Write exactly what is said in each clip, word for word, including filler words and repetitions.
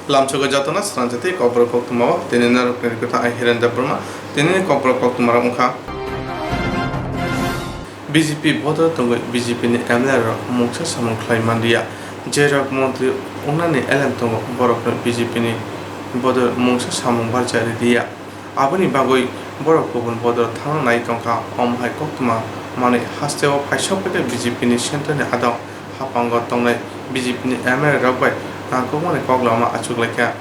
Lamsogo jatona sranjati kokborok koktwmao tini narwkni rikotha ai Hiren Debbarma tini kokborok koktwmarok wngkha. B J P bodol tongwi B J P ni M L A rok mungsa samung khlai manliya. Jerok montri wngnani elem tongo borokno B J P ni bodol mungsa samung barja ridiya. Aboni bagwi borok kubun bodol thangna nai tongkha. Omo hai koktwma manwi hasteo phaisok phaikhe B J P ni centre ni adong haphango tongnai B J P ni M L A rok bai nangkukmani kok lama achuklaikha.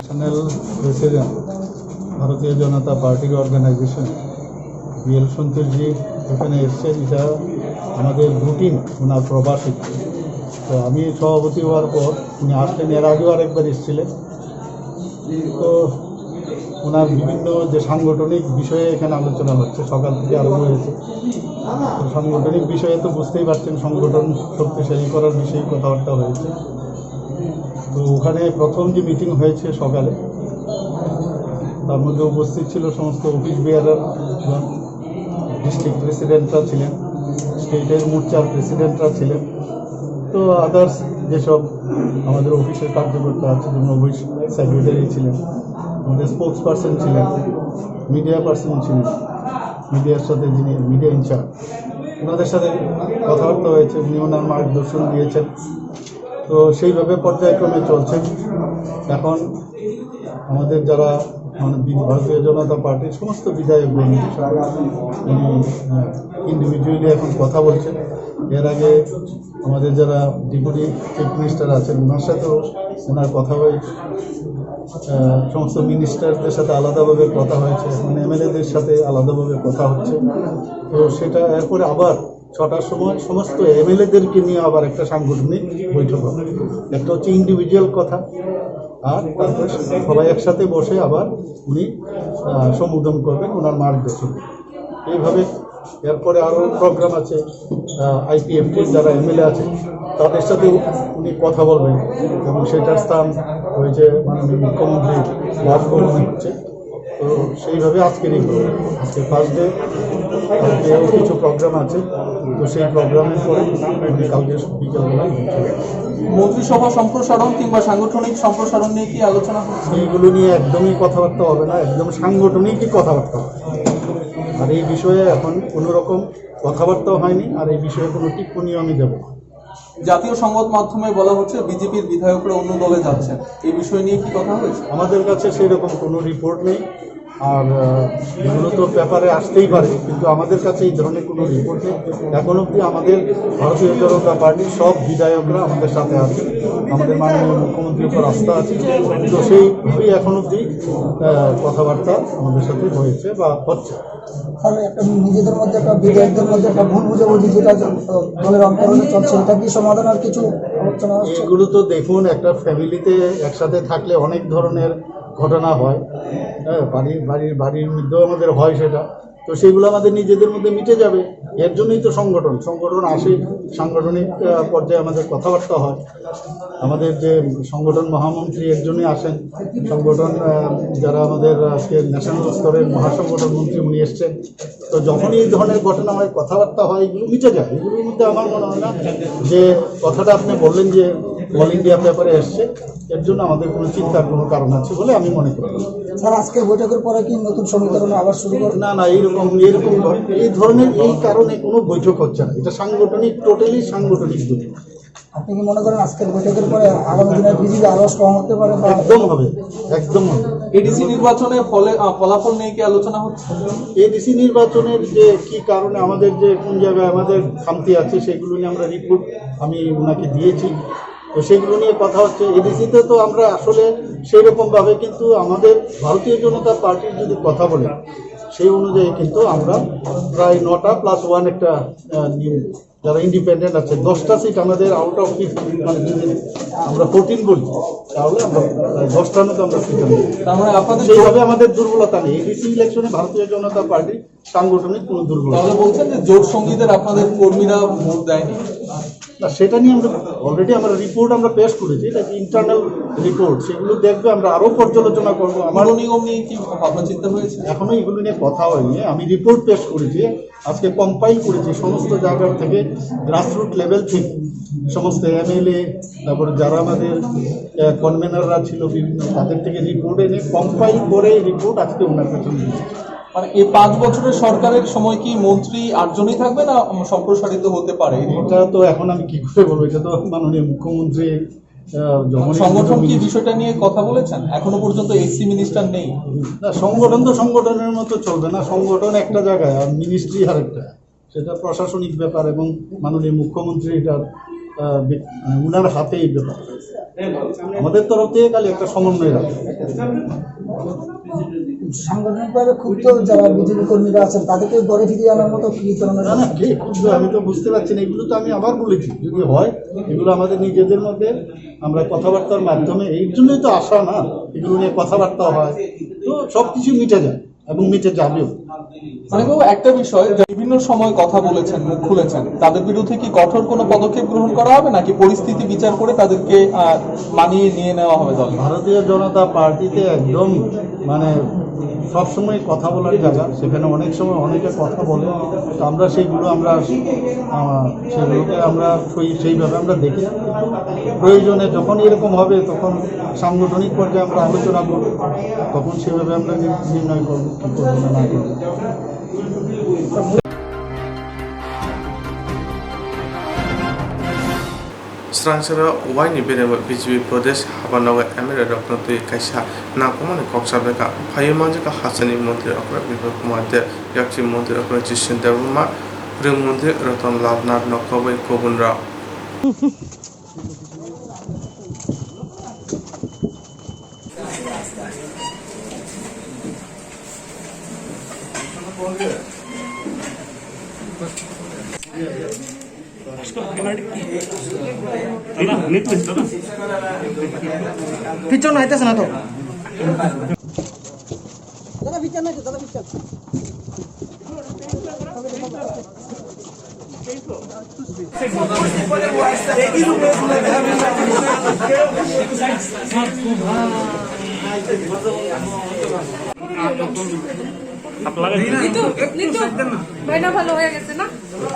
National president ভারতীয় জনতা পার্টির organisation B L Santoshji এখানে এসছেন, এটা আমাদের রুটিন, ওনার প্রবাসী। তো আমি সভাপতি হওয়ার পর উনি আসলেন, এর আগেও আরেকবার এসেছিলেন। তো ওনার বিভিন্ন যে সাংগঠনিক বিষয়ে এখানে আলোচনা হচ্ছে, সকাল থেকে আরম্ভ হয়েছে। তো সাংগঠনিক বিষয়ে তো বুঝতেই পারছেন, সংগঠন শক্তিশালী করার বিষয়ে কথাবার্তা হয়েছে। তো ওখানে প্রথম যে মিটিং হয়েছে সকালে, তার মধ্যে উপস্থিত ছিল সমস্ত অফিস বেয়ারার, ডিস্ট্রিক্ট প্রেসিডেন্টরা ছিলেন, স্টেটের মোর্চার প্রেসিডেন্টরা ছিলেন। তো আদার্স যেসব আমাদের অফিসের কার্যকর্তা আছে, যেমন অফিস সেক্রেটারি ছিলেন, আমাদের স্পোকস পার্সন ছিলেন, মিডিয়া পার্সন ছিলেন, মিডিয়ার সাথে যিনি মিডিয়া ইনচার্জ, ওনাদের সাথে কথাবার্তা হয়েছে, উনি ওনার মার্গদর্শন দিয়েছেন। তো সেইভাবে পর্যায়ক্রমে চলছে। এখন আমাদের যারা, মানে, বি-, ভারতীয় জনতা পার্টির সমস্ত বিধায়কগণ উনি, আহ, ইন্ডিভিজুয়ালি এখন কথা বলছেন। এর আগে আমাদের যারা ডেপুটি চিফ মিনিস্টার আছেন, ওনার সাথেও ওনার কথা হয়ে, আহ, সমস্ত মিনিস্টারদের সাথে আলাদাভাবে কথা হয়েছে, এখন এমএলএদের সাথে আলাদাভাবে কথা হচ্ছে। তো সেটা এরপরে আবার ছটার সময় সমস্ত এমএলএদেরকে নিয়ে আবার একটা সাংগঠনিক বৈঠক হবে। একটা হচ্ছে ইন্ডিভিজুয়াল কথা, আর তারপরে সবাই একসাথে বসে আবার উনি, আহ, সম্বোধন করবেন, ওনার মার্গদর্শন। এইভাবে এরপরে আরও প্রোগ্রাম আছে, আইপিএফটির যারা এমএলএ আছে তাদের সাথে উনি কথা বলবেন, এবং সেটার স্থান হয়েছে মাননীয় মুখ্যমন্ত্রী রাজভবনে হচ্ছে। তো সেইভাবে আজকের এই প্রোগ্রাম, আজকে ফার্স্ট ডে, কালকেও কিছু প্রোগ্রাম আছে। তো সেই প্রোগ্রামের পরে উনি কালকে বিকেলবেলায় পৌঁছবেন। মন্ত্রিসভা সম্প্রসারণ কিংবা সাংগঠনিক সম্প্রসারণ নিয়ে কি আলোচনা হচ্ছে? এইগুলো নিয়ে একদমই কথাবার্তা হবে না, একদম সাংগঠনিকই কথাবার্তা হবে। আর এই বিষয়ে এখন কোনো রকম কথাবার্তাও হয়নি, আর এই বিষয়ে কোনো টিপ্পণীও আমি দেব না। জাতীয় সংবাদ মাধ্যমে বলা হচ্ছে বিজেপির বিধায়করা অন্য দলে যাচ্ছেন, এই বিষয় নিয়ে কি কথা হয়েছে? আমাদের কাছে সেই রকম কোনো রিপোর্ট নেই। আর, আহ, এগুলো তো পেপারে আসতেই পারে, কিন্তু আমাদের কাছে এই ধরনের কোনো রিপোর্ট নেই। এখন অবধি আমাদের ভারতীয় জনতা পার্টির সব বিধায়করা আমাদের সাথে আছেন, আমাদের মাননীয় মুখ্যমন্ত্রীর উপর আস্থা আছে। তো সেইভাবেই এখন অবধি, আহ, কথাবার্তা আমাদের সাথে হয়েছে বা হচ্ছে। তাহলে একটা নিজেদের মধ্যে একটা, বিধায়কদের মধ্যে একটা ভুল বুঝাবুঝি যেটা জ-, দলের অন্তরে চলছে, এটা কি সমাধানের কিছু আলোচনা হচ্ছে? এগুলো তো দেখুন, একটা ফ্যামিলিতে একসাথে থাকলে অনেক ধরনের ঘটনা হয়। হ্যাঁ, বাড়ির, বাড়ির, বাড়ির মধ্যেও আমাদের হয় সেটা। তো সেগুলো আমাদের নিজেদের মধ্যে মিটে যাবে। এর জন্যই তো সংগঠন, সংগঠন আসে, সাংগঠনিক, আহ, পর্যায়ে আমাদের কথাবার্তা হয়। আমাদের যে সংগঠন মহামন্ত্রী এর জন্যই আসেন, সংগঠন, আহ, যারা আমাদের আজকে ন্যাশনাল স্তরের মহাসংগঠন মন্ত্রী উনি এসছেন। তো যখনই এই ধরনের ঘটনা হয়, কথাবার্তা হয়, এগুলো মিটে যায়। এগুলোর মধ্যে আমার মনে হয় না যে কথাটা আপনি বললেন যে অল ইন্ডিয়া পেপারে এসছে, এর জন্য আমাদের কোনো চিন্তার কোনো কারণ আছে বলে আমি মনে করি না। স্যার, আজকের বৈঠকের পরে কি নতুন সমীকরণ আবার শুরু করবে? না, না, এইরকম, এইরকম ধর-, এই ধরনের, এই কারণে কোনো বৈঠক হচ্ছে না। এটা সাংগঠনিক, টোটালি সাংগঠনিক বৈঠক। আপনি কি মনে করেন আজকের বৈঠকের পরে আগামী দিনে বিজেপি আরো স্ট্রং হতে পারে বা একদম হবে, একদম হবে। এডিসি নির্বাচনে ফলে, আহ, ফলাফল নিয়ে কি আলোচনা হচ্ছে? এডিসি নির্বাচনের যে কি কারণে আমাদের যে কোন জায়গায় আমাদের খামতি আছে সেগুলো নিয়ে আমরা রিপোর্ট আমি ওনাকে দিয়েছি। তো সেগুলো নিয়ে কথা হচ্ছে। এডিসিতে তো আমরা আসলে সেই রকম ভাবে, কিন্তু আমাদের ভারতীয় জনতা পার্টির যদি কথা বলে, সেই অনুযায়ী কিন্তু আমরা প্রায় নটা প্লাস ওয়ান একটা, আহ, নিউ-, যারা ইন্ডিপেন্ডেন্ট আছে, দশটা সিট আমাদের আউট অফ ফিফটিন, মানে যদি আমরা ফোরটিন বলি, তাহলে আমরা প্রায় দশটার মতো আমরা সিট আনবো। তার মানে আপনাদের সেইভাবে আমাদের দুর্বলতা নেই। এডিসি ইলেকশনে ভারতীয় জনতা পার্টি সাংগঠনিক কোনো দুর্বলতা তাহলে নেই। বলছেন যে জোট সঙ্গীদের আপনাদের কর্মীরা ভোট দেয়নি? না, সেটা নিয়ে আমরা অলরেডি আমরা রিপোর্ট আমরা পেশ করেছি, এটা ইন্টারনাল রিপোর্ট, সেগুলো দেখবে, আমরা আরও পর্যালোচনা করবো। আমার পৌর নিগম নিয়ে কি ভাবনা চিন্তা হয়েছে? এখনো এগুলো নিয়ে কথা হয়নি, আমি রিপোর্ট পেশ করেছি। আজকে কম্পাইল করেছি সমস্ত জায়গার থেকে, গ্রাসরুট লেভেল থেকে সমস্ত এমএলএ, তারপরে যারা আমাদের, আহ, কনভেনাররা ছিল বিভিন্ন, তাদের থেকে রিপোর্ট এনে কম্পাইল করে রিপোর্ট আজকে ওনার কাছে নিয়ে এসেছি। মানে এই পাঁচ বছরের সরকারের সময় কি মন্ত্রী আটজনই থাকবে না সম্প্রসারিত হতে পারে? এটা তো এখন আমি কি করে বলবো, এটা তো মাননীয় মুখ্যমন্ত্রী, আহ, যখনই সংগঠন কি বিষয়টা নিয়ে কথা বলেছেন? এখনো পর্যন্ত এসসি মিনিস্টার নেই। না, সংগঠন তো সংগঠনের মতো চলবে না, সংগঠন একটা জায়গায় আর মিনিস্ট্রি আরেকটা, সেটা প্রশাসনিক ব্যাপার এবং মাননীয় মুখ্যমন্ত্রী এটা, আহ, বি-, মানে, উনার হাতে এই ব্যাপার। আমাদের তরফ থেকে খালি একটা সমন্বয় রাখা। সাংগঠনিকভাবে ক্ষুব্ধ যারা বিজেপি কর্মীরা আছেন, তাদেরকে ঘরে ফিরিয়ে আনার মতো কি ধরনের না, না, কে ক্ষুব্ধ? আমি তো বুঝতে পারছি না। এগুলো তো আমি আবার বলেছি, যদি হয়, এগুলো আমাদের নিজেদের মধ্যে আমরা কথাবার্তার মাধ্যমে, এই জন্যই তো আসা না, এগুলো নিয়ে কথাবার্তা হয়, তো সবকিছু মিটে যায় এবং মিটে যাবেও। মানে বাবু, একটা বিষয়, বিভিন্ন সময় কথা বলেছেন, মুখ খুলেছেন, তাদের বিরুদ্ধে কি কঠোর কোনো পদক্ষেপ গ্রহণ করা হবে, নাকি পরিস্থিতি বিচার করে তাদেরকে, আহ, মানিয়ে নিয়ে নেওয়া হবে দলে? ভারতীয় জনতা পার্টিতে একদম, মানে, সবসময় কথা বলার জায়গা, সেখানে অনেক সময় অনেকে কথা বলে, তো আমরা সেইগুলো আমরা, আহ, সেগুলোকে আমরা সেই, সেইভাবে আমরা দেখি। প্রয়োজনে যখন এরকম হবে, তখন সাংগঠনিক পর্যায়ে আমরা আলোচনা করব, তখন সেভাবে আমরা নি-, নির্ণয় করব কী করবো না, না করবো। Srangsara waini beremo B J P Pradesh habanogo M L A rokno twi kaisa nangkukmani kok chapjak kha. Phaiwi manjak kha hasteni montri okra Biplab Kumar Deb, yakchi montri okra Jishin Debbarma, rwng montri Ratan Lal Nath no koboi kubun rok. পিছন আইতেছে না তো। দাদা, পিছন নাই তো, দাদা, পিছন। নিতু, নিতু, ভাইনা ভালো হয়ে গেছে না?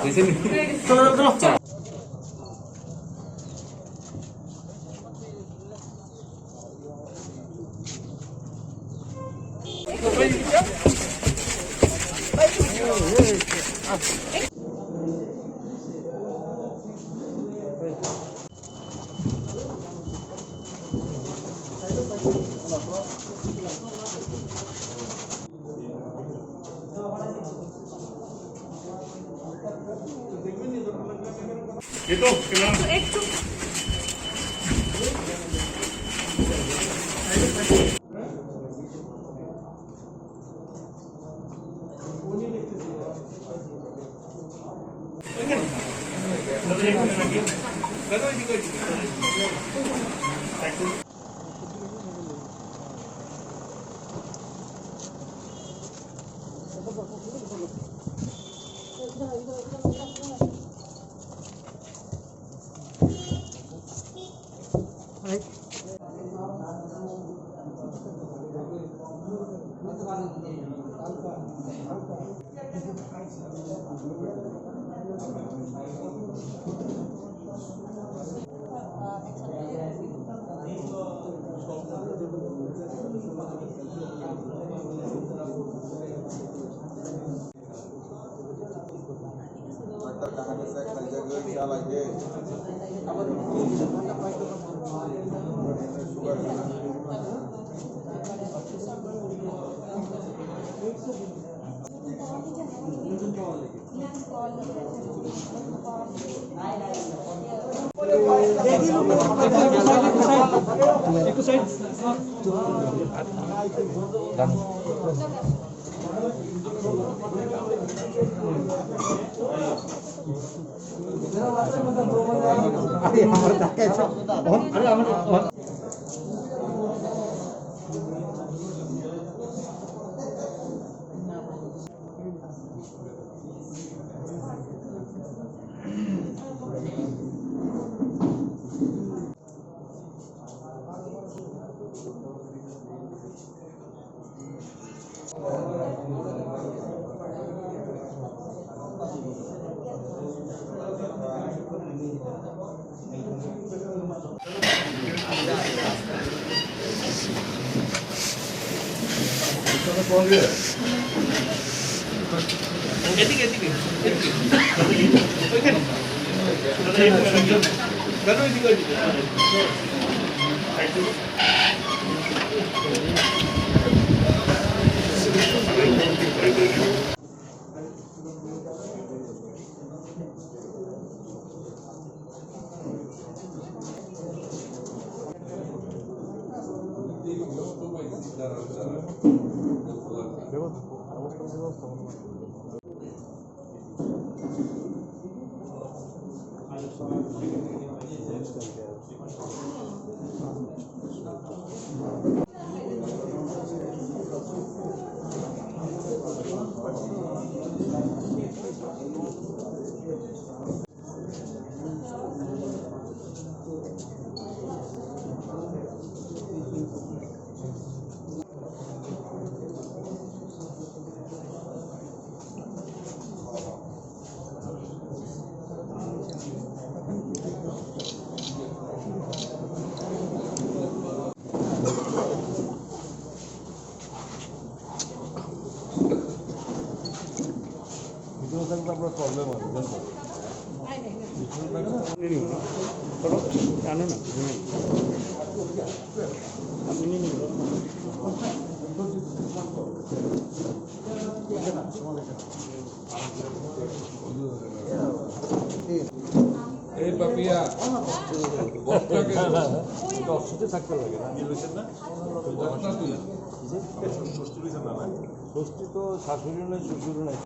হয়ে গেছে। চলো, চলো, চলো। এদিকে, এদিকে, এদিকে। ওইখানে। ধরো, ওইদিকে, ওইদিকে। এই পাপিয়া, বক্তাকে দশ সাথে থাকতে লাগে না? ষষ্ঠী তো শাশুড়ি নয়, শ্বশুর নয়।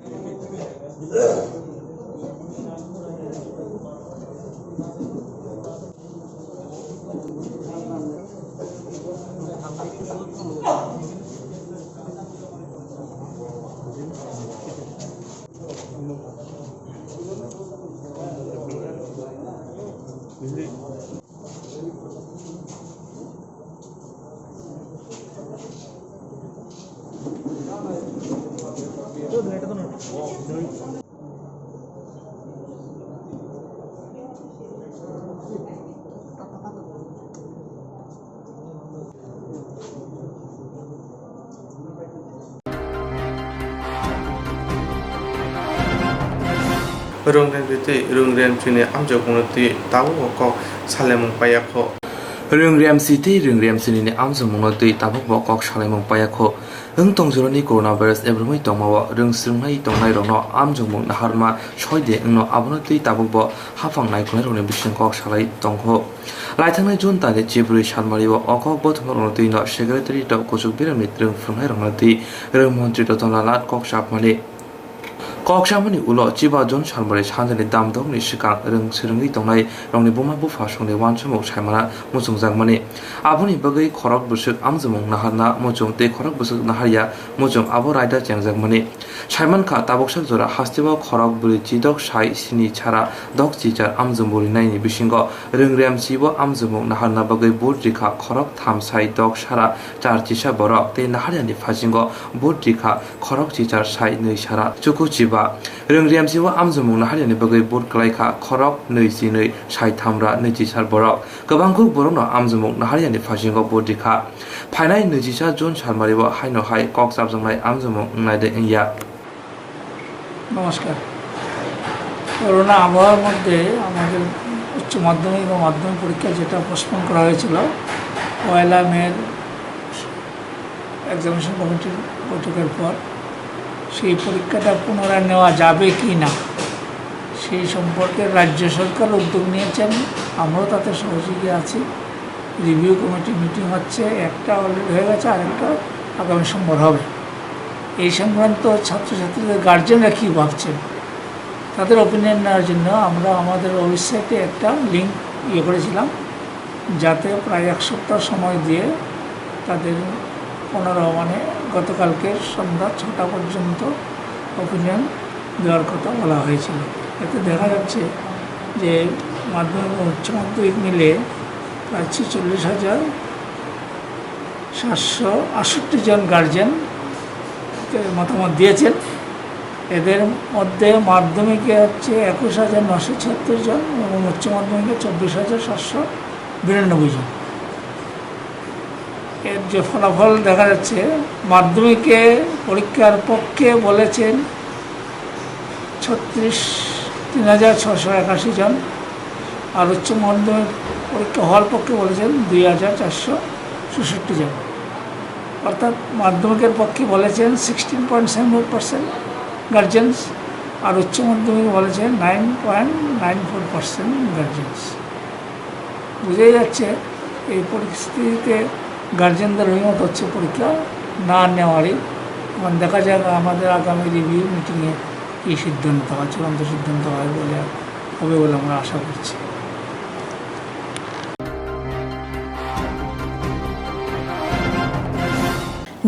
Rung rem sitwi, rung rem sini amjokmungno twi tabukbo kok salaimung paiyakho. Rung rem sitwi, rung rem sinini amjokmungno twi tabukbo kok salaimung paiyakho. Wng tongjorani coronavirus ebrumwi tongmao rwng swrwngnai tongnairokno amjokmung naharma soide wngno abono twi tabukbo haphang naikolnairokni bising kok salai tongkho. Laithangnai June tani chibrwi salmario o kok bothomnairokno twino secretariat o kuchuk biramni rwng phwrwngnairokno twi rwng montri Ratan Lal Nath kok chapmani. Kok samani ulo chiba June salmari sanjani damdokni swkang rwng swrwngwi tongnai rokni buma bupha songni uansukmung saimana muchungjakmani. Aboni bagwi khorok bwswk amjomung naharna muchung tei khorok bwswk naharya muchung abo raida chengjakmani. Saimankha, tabuksak jora hasteo khorok bwrwi chidok sai sini chara dok chichar amjomung rinaini bisingo rwng rem sibo amjomung naharna bagwi vote rikha khorok tham sai dok sara char chisa borok tei naharyani phasingo vote rikha khorok chichar sai nwi sara chuku chiba. Rwng rem sibo amjomung naharyani bagwi vote kwlaikha khorok nwi chinwi sai thamra nwi chisar borok. Kwbangkuk borokno amjomung naharyani phasingo vote rikha. Phainai nwi chisa June salmario haino hai kok chapjaknai amjomung wngnai de wngya. নমস্কার। করোনা আবহাওয়ার মধ্যে আমাদের উচ্চ মাধ্যমিক ও মাধ্যমিক পরীক্ষা যেটা পোস্টপোন করা হয়েছিল, পয়লা মের এক্সামিনেশন কমিটির বৈঠকের পর সেই পরীক্ষাটা পুনরায় নেওয়া যাবে কি না, সেই সম্পর্কে রাজ্য সরকার উদ্যোগ নিয়েছেন, আমরাও তাতে সহযোগী আছি। রিভিউ কমিটি মিটিং হচ্ছে, একটা অলরেডি হয়ে গেছে, আরেকটা আগামী সোমবার হবে। এই সংক্রান্ত ছাত্রছাত্রীদের গার্জেনরা কী ভাবছেন, তাদের ওপিনিয়ন নেওয়ার জন্য আমরা আমাদের ওয়েবসাইটে একটা লিংক ইয়ে করেছিলাম, যাতে প্রায় এক সপ্তাহ সময় দিয়ে তাদের ওনারা, মানে, গতকালকে সন্ধ্যা ছটা পর্যন্ত ওপিনিয়ন দেওয়ার কথা বলা হয়েছিল। এতে দেখা যাচ্ছে যে মাধ্যমিক ও উচ্চ মাধ্যমিক মিলে প্রায় ছেচল্লিশ হাজার সাতশো আটষট্টি জন গার্জেন মতামত দিয়েছেন। এদের মধ্যে মাধ্যমিকে হচ্ছে একুশ হাজার নশো ছিয়াত্তর জন এবং উচ্চ মাধ্যমিকে চব্বিশ হাজার সাতশো বিরানব্বই জন। এর যে ফলাফল দেখা যাচ্ছে, মাধ্যমিকে পরীক্ষার পক্ষে বলেছেন ছত্রিশ, তিন হাজার ছশো একাশি জন, আর উচ্চ মাধ্যমিক পরীক্ষা হওয়ার পক্ষে বলেছেন দুই হাজার চারশো চৌষট্টি জন। অর্থাৎ মাধ্যমিকের পক্ষে বলেছেন sixteen point seven four percent guardians, আর উচ্চ মাধ্যমিকে বলেছেন nine point nine four percent guardians. বুঝাই যাচ্ছে এই পরিস্থিতিতে গার্জেনদের অভিমত হচ্ছে পরীক্ষা না নেওয়ারই। এখন দেখা যাক আমাদের আগামী রিভিউ মিটিংয়ে কী সিদ্ধান্ত হয়, চূড়ান্ত সিদ্ধান্ত হয় বলে, হবে বলে আমরা আশা করছি।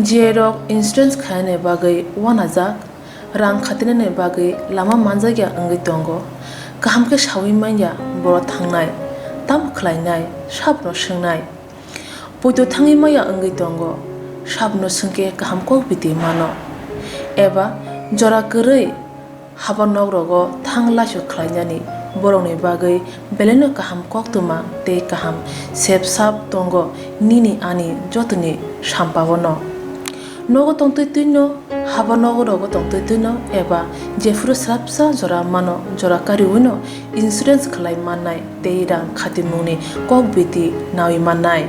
J rok insurance khaina bagwi uanajak. Rang khatinani bagwi lama manjakya wngwi tongo. Kaham khe saui manya borok thangnai, tamo khlainai, sabono swngnai. Poito thangwi manya wngwi tongo, sabono swngkhe kaham kok biti mano. Eba jora kwrwi haba nok rogo thang laisu khlainani borokni bagwi belaino kaham koktwma tei kaham sep sap tongo nini ani jotoni sampao no. Nogo tongtwi twino, haba nogo rogo tongtwi twino eba jephuru swrapsa jora mano, jora kariwino insurance khlai mannai tei rang khatimungni kok biti nawi mannai.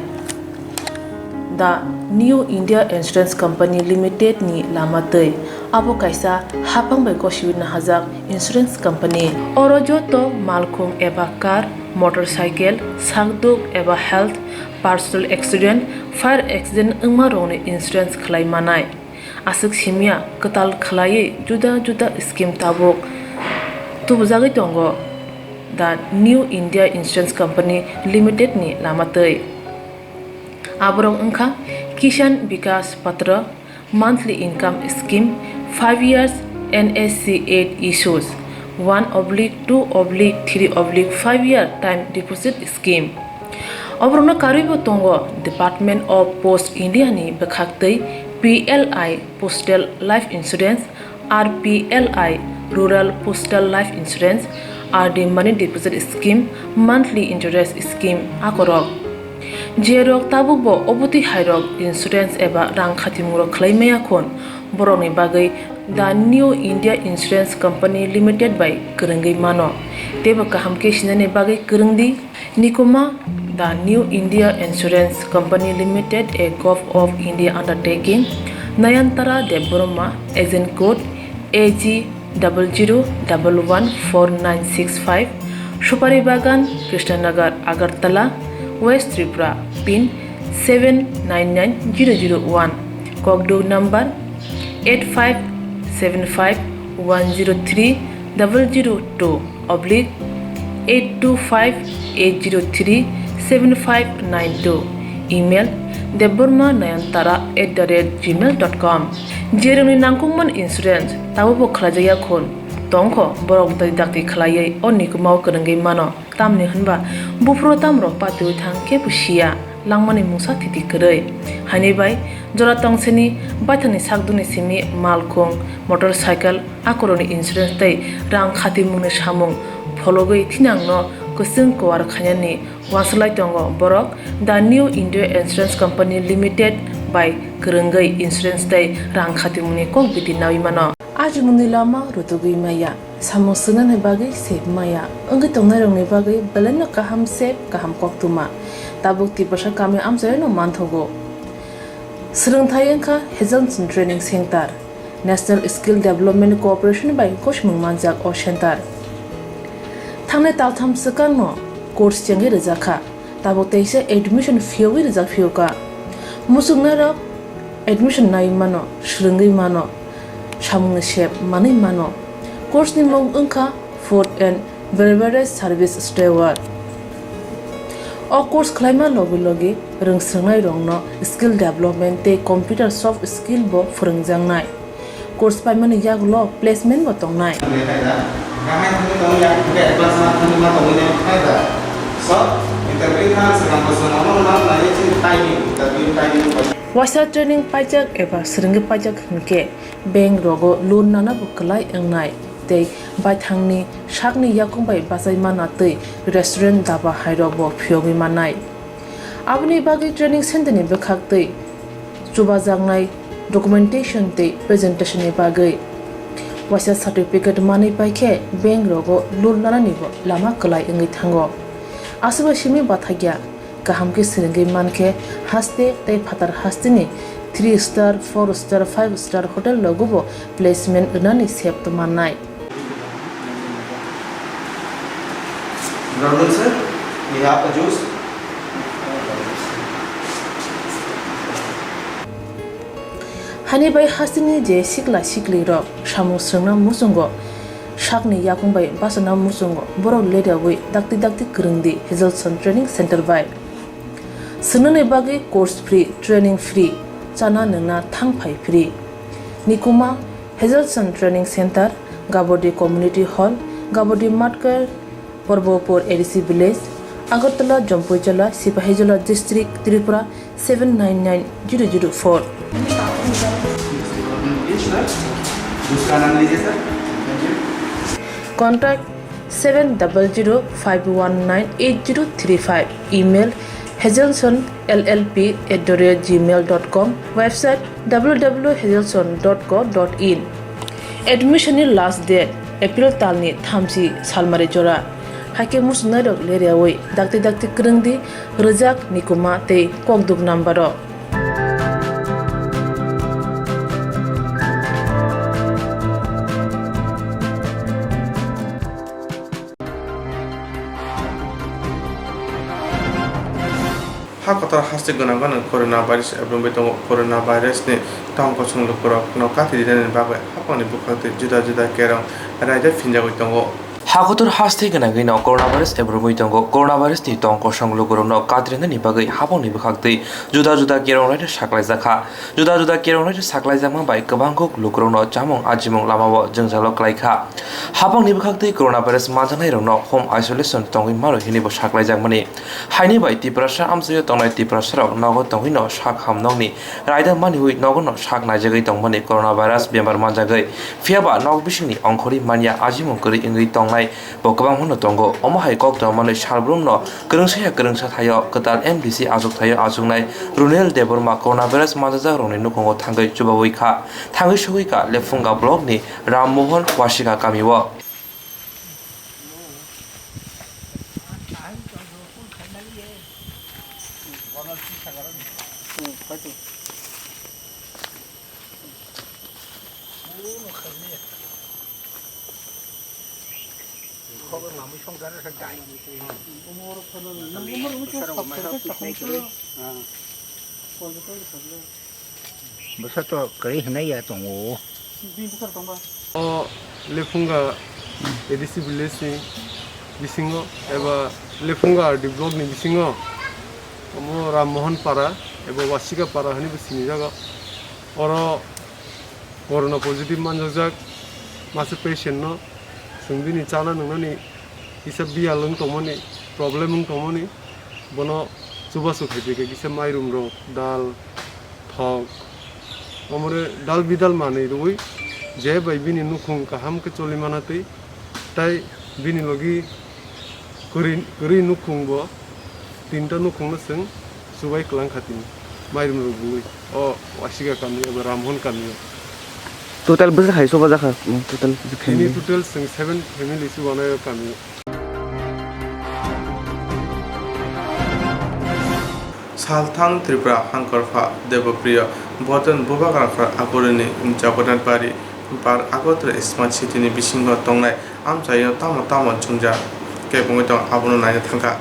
The New India Insurance Company Limited ni lama twi. Abo kaisa haphang bai gosiwi nahajak insurance company. Oro joto malkhung eba car, motorcycle, sakduk eba health, personal accident, fire accident wngma rokni insurance khlai manai. Aswk simya kwtal khlaiwi juda juda scheme tabuk tubujagwi tongo the New India Insurance Company Limited ni lama twi. Aborok wngkha Kisan Vikas Patra, monthly income scheme, five years N S C eight issues, one oblique two oblique three oblique five year time deposit scheme. Oborokno karwibo tongo Department of Post India ni bwkhaktwi P L I Postal Life Insurance, R P L I Rural Postal Life Insurance, R D Money Deposit Scheme, Monthly Interest Scheme akorok. Jerok tabukbo obotwi hairok insurance eba rang khatimungrok khlai maya khun, borokni bagwi The New India Insurance Company Limited bai kwrwngwi mano, teibo kaham khe sinani bagwi kwrwng di. Nikuma, The New India Insurance Company Limited, a Govt of India undertaking, Nayantara Debbarma, agent code A G double zero double one four nine six five, Supari Bagan, Krishnanagar, Agartala, West Tripura, pin seven nine nine zero zero one, Kokduk number eight five seven five one zero three double zero two oblique eight two five eight zero three seven five nine two, email debbarma nayantara at the rate gmail dot com. Jerokni nangkukmani insurance tabukbo khlaijakya khun tongkho, borok dai dakti khlaiwi o nikumao kwrwngwi mano. Tamni hwnba buphuru tamrok patiwi thang khe bo siya, langmani mungsa thiti kwrwi. Haini bai jora tongsini baithangni sakdukni simi malkhung, motorcycle, akorokni insurance tei rang khatimungni samung phologwi thinangno kwchwng kuar khainani uansuk lai tongo borok The New India Insurance Company Limited bai kwrwngwi insurance tei rang khatimungni kok biti naui mano. Ajimungni lama rutugwi maya, samung swngnani bagwi sep maya, wngwi tongnairokni bagwi belaino kaham sep, kaham koktwma. Tabuk Tiprasa kami amchaino manthogo. Swrwngthai wngkha Hazelson Training Center, National Skill Development Corporation bai gosimung manjak o center. Thangnai taltham swkangno course chengwi rwjakha. Tabuk teisa admission phiyogwi rijak phiyokha. Muchungnairok admission naiwi mano, swrwngwi mano, samungni sep manwi mano. Course ni mung wngkha Food and Beverage Service Steward. O course khlaima logi logi rwngswngnai rokno skill development tei computer soft skill bo phwrwngjaknai. Course paimani yagulo placement bo tongnai. Waisa training paijak eba swrwngwi paijak hinkhe bank rogo loan nana bo kwlai wngnai tei baithangni sakni yakung bai bachai mana tei restaurant daba hairok bo phiyogwi mannai. Aboni bagwi training center ni bwkhak tei chubajaknai documentation tei presentation ni bagwi waisa certificate manwi paikhe bank rogo loan nanani bo lama kwlai wngwi thango. Aswkbai simi bathakya kaham khe swrwngwi mankhe haste tei phatar hasteni three star, four star, five star hotel rogo bo placement rwnani sep tongmannai. Brother sir, we have a juice. Hani bai hasteni je sikla sikli rok samung swrwngna muchungo, sakni yakung bai bachana muchungo, borok ledawi dakti dakti kwrwngdi Hazelson Training Center bai. Swngnani bagwi course free, training free, chana nwngna thang phai free. Nikuma Hazelson Training Center, Gabodi Community Hall, Gabodi Matkar, Porbopur A D C Village, Agartala, Jampuijala, Sipahijola District, Tripura seven nine nine zero zero four. Contact seven double zero five one nine eight zero three five. Email hazelson L L P at the rate gmail dot com. Website w w w hazelson dot co dot in. Admission ni last date April talni thamchi salmari jora. Haikhe muchungnairok leriawi dakti dakti kwrwngdi rwjak nikuma tei kokduk number o. Ha kotor haste gwnang gwnang coronavirus ebrumwi tongo. Coronavirus ni tong kosong lukurokno kathi rinani bagwi haphangni bwkhaktwi juda juda kerong raida phinjagwi tongo. Ha kotor haste gwnangwi no coronavirus ebrumwi tongo. Coronavirus ni tong kosong lukurokno kathi rinani bagwi haphangni bwkhaktwi juda juda kerong raida saklaijakha. Juda juda kerong raida saklaijakma bai kwbangkuk lukurokno chamung ajimung lamao jwngjalo klaikha. Haphangni bwkhaktwi coronavirus manjaknairokno home isolation tongwi mano hinwi bo saklaijakmani. Haini bai Tiprasa amchaio tongnai Tiprasarok nogo tongwino sak ham nokni raida maniwi nogono sak naijagwi tongmani coronavirus bemar manjagwi. Phiyaba nok bisingni ongkhorwi manya ajimung kwrwi wngwi tongnai bo kwbangmano tongo. Omo hai kok tongmani salbrumno kwrwngsaya kwrwngsa thaio kwtal M D C achuk thaio achuknai Runel Debbarma coronavirus manjajakrokni nukhungo thangwi chubawi kha. Thangwi sogwi kha Lephunga blockni Ram Mohan Wasika kamio. Bwsa to kwrwi hwnwi ya tongo. O Lephunga A D C village ni bisingo eba Lephunga R D block ni bisingo omo Ram Mohan Para eba Wasika Para hinwi bo sinijago. Oro corona positive manjakjak masa patient no chwng bini chana nwngnani kisa biyal wng tongmani, problem wng tongmani, bono chubachu khaipikha kisa mairum rok, dal, thok, omore dal bidal manwi rwui je bai bini nukhung kaham khe choli mana twi, tai bini logi kwrwi, kwrwi nukhung bo tinta nukhungno chwng chubai kwlang kha tini mairum rok rwui o Wasika kami eba Ramhon kamio. Total bwswk hai soba jakha, total family. Ini total chwng seven family se wanaio kami. Salthang Tripura Hangkorpha Debopriyo Bodon Bubagra Khor Agurini Jagannath Bari Bar Agartala Smart City ni bisingo tongnai amchaio tamo tamo chwngjak kebengwi tong abono naina thangkha.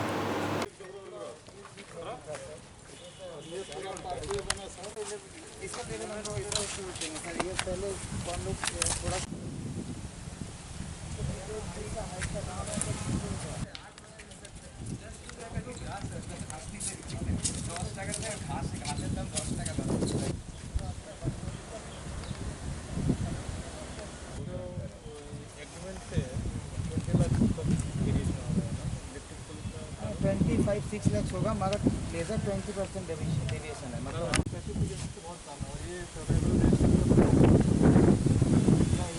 Twenty five six lakhs होगा, मगर laser twenty percent deviation है, मतलब।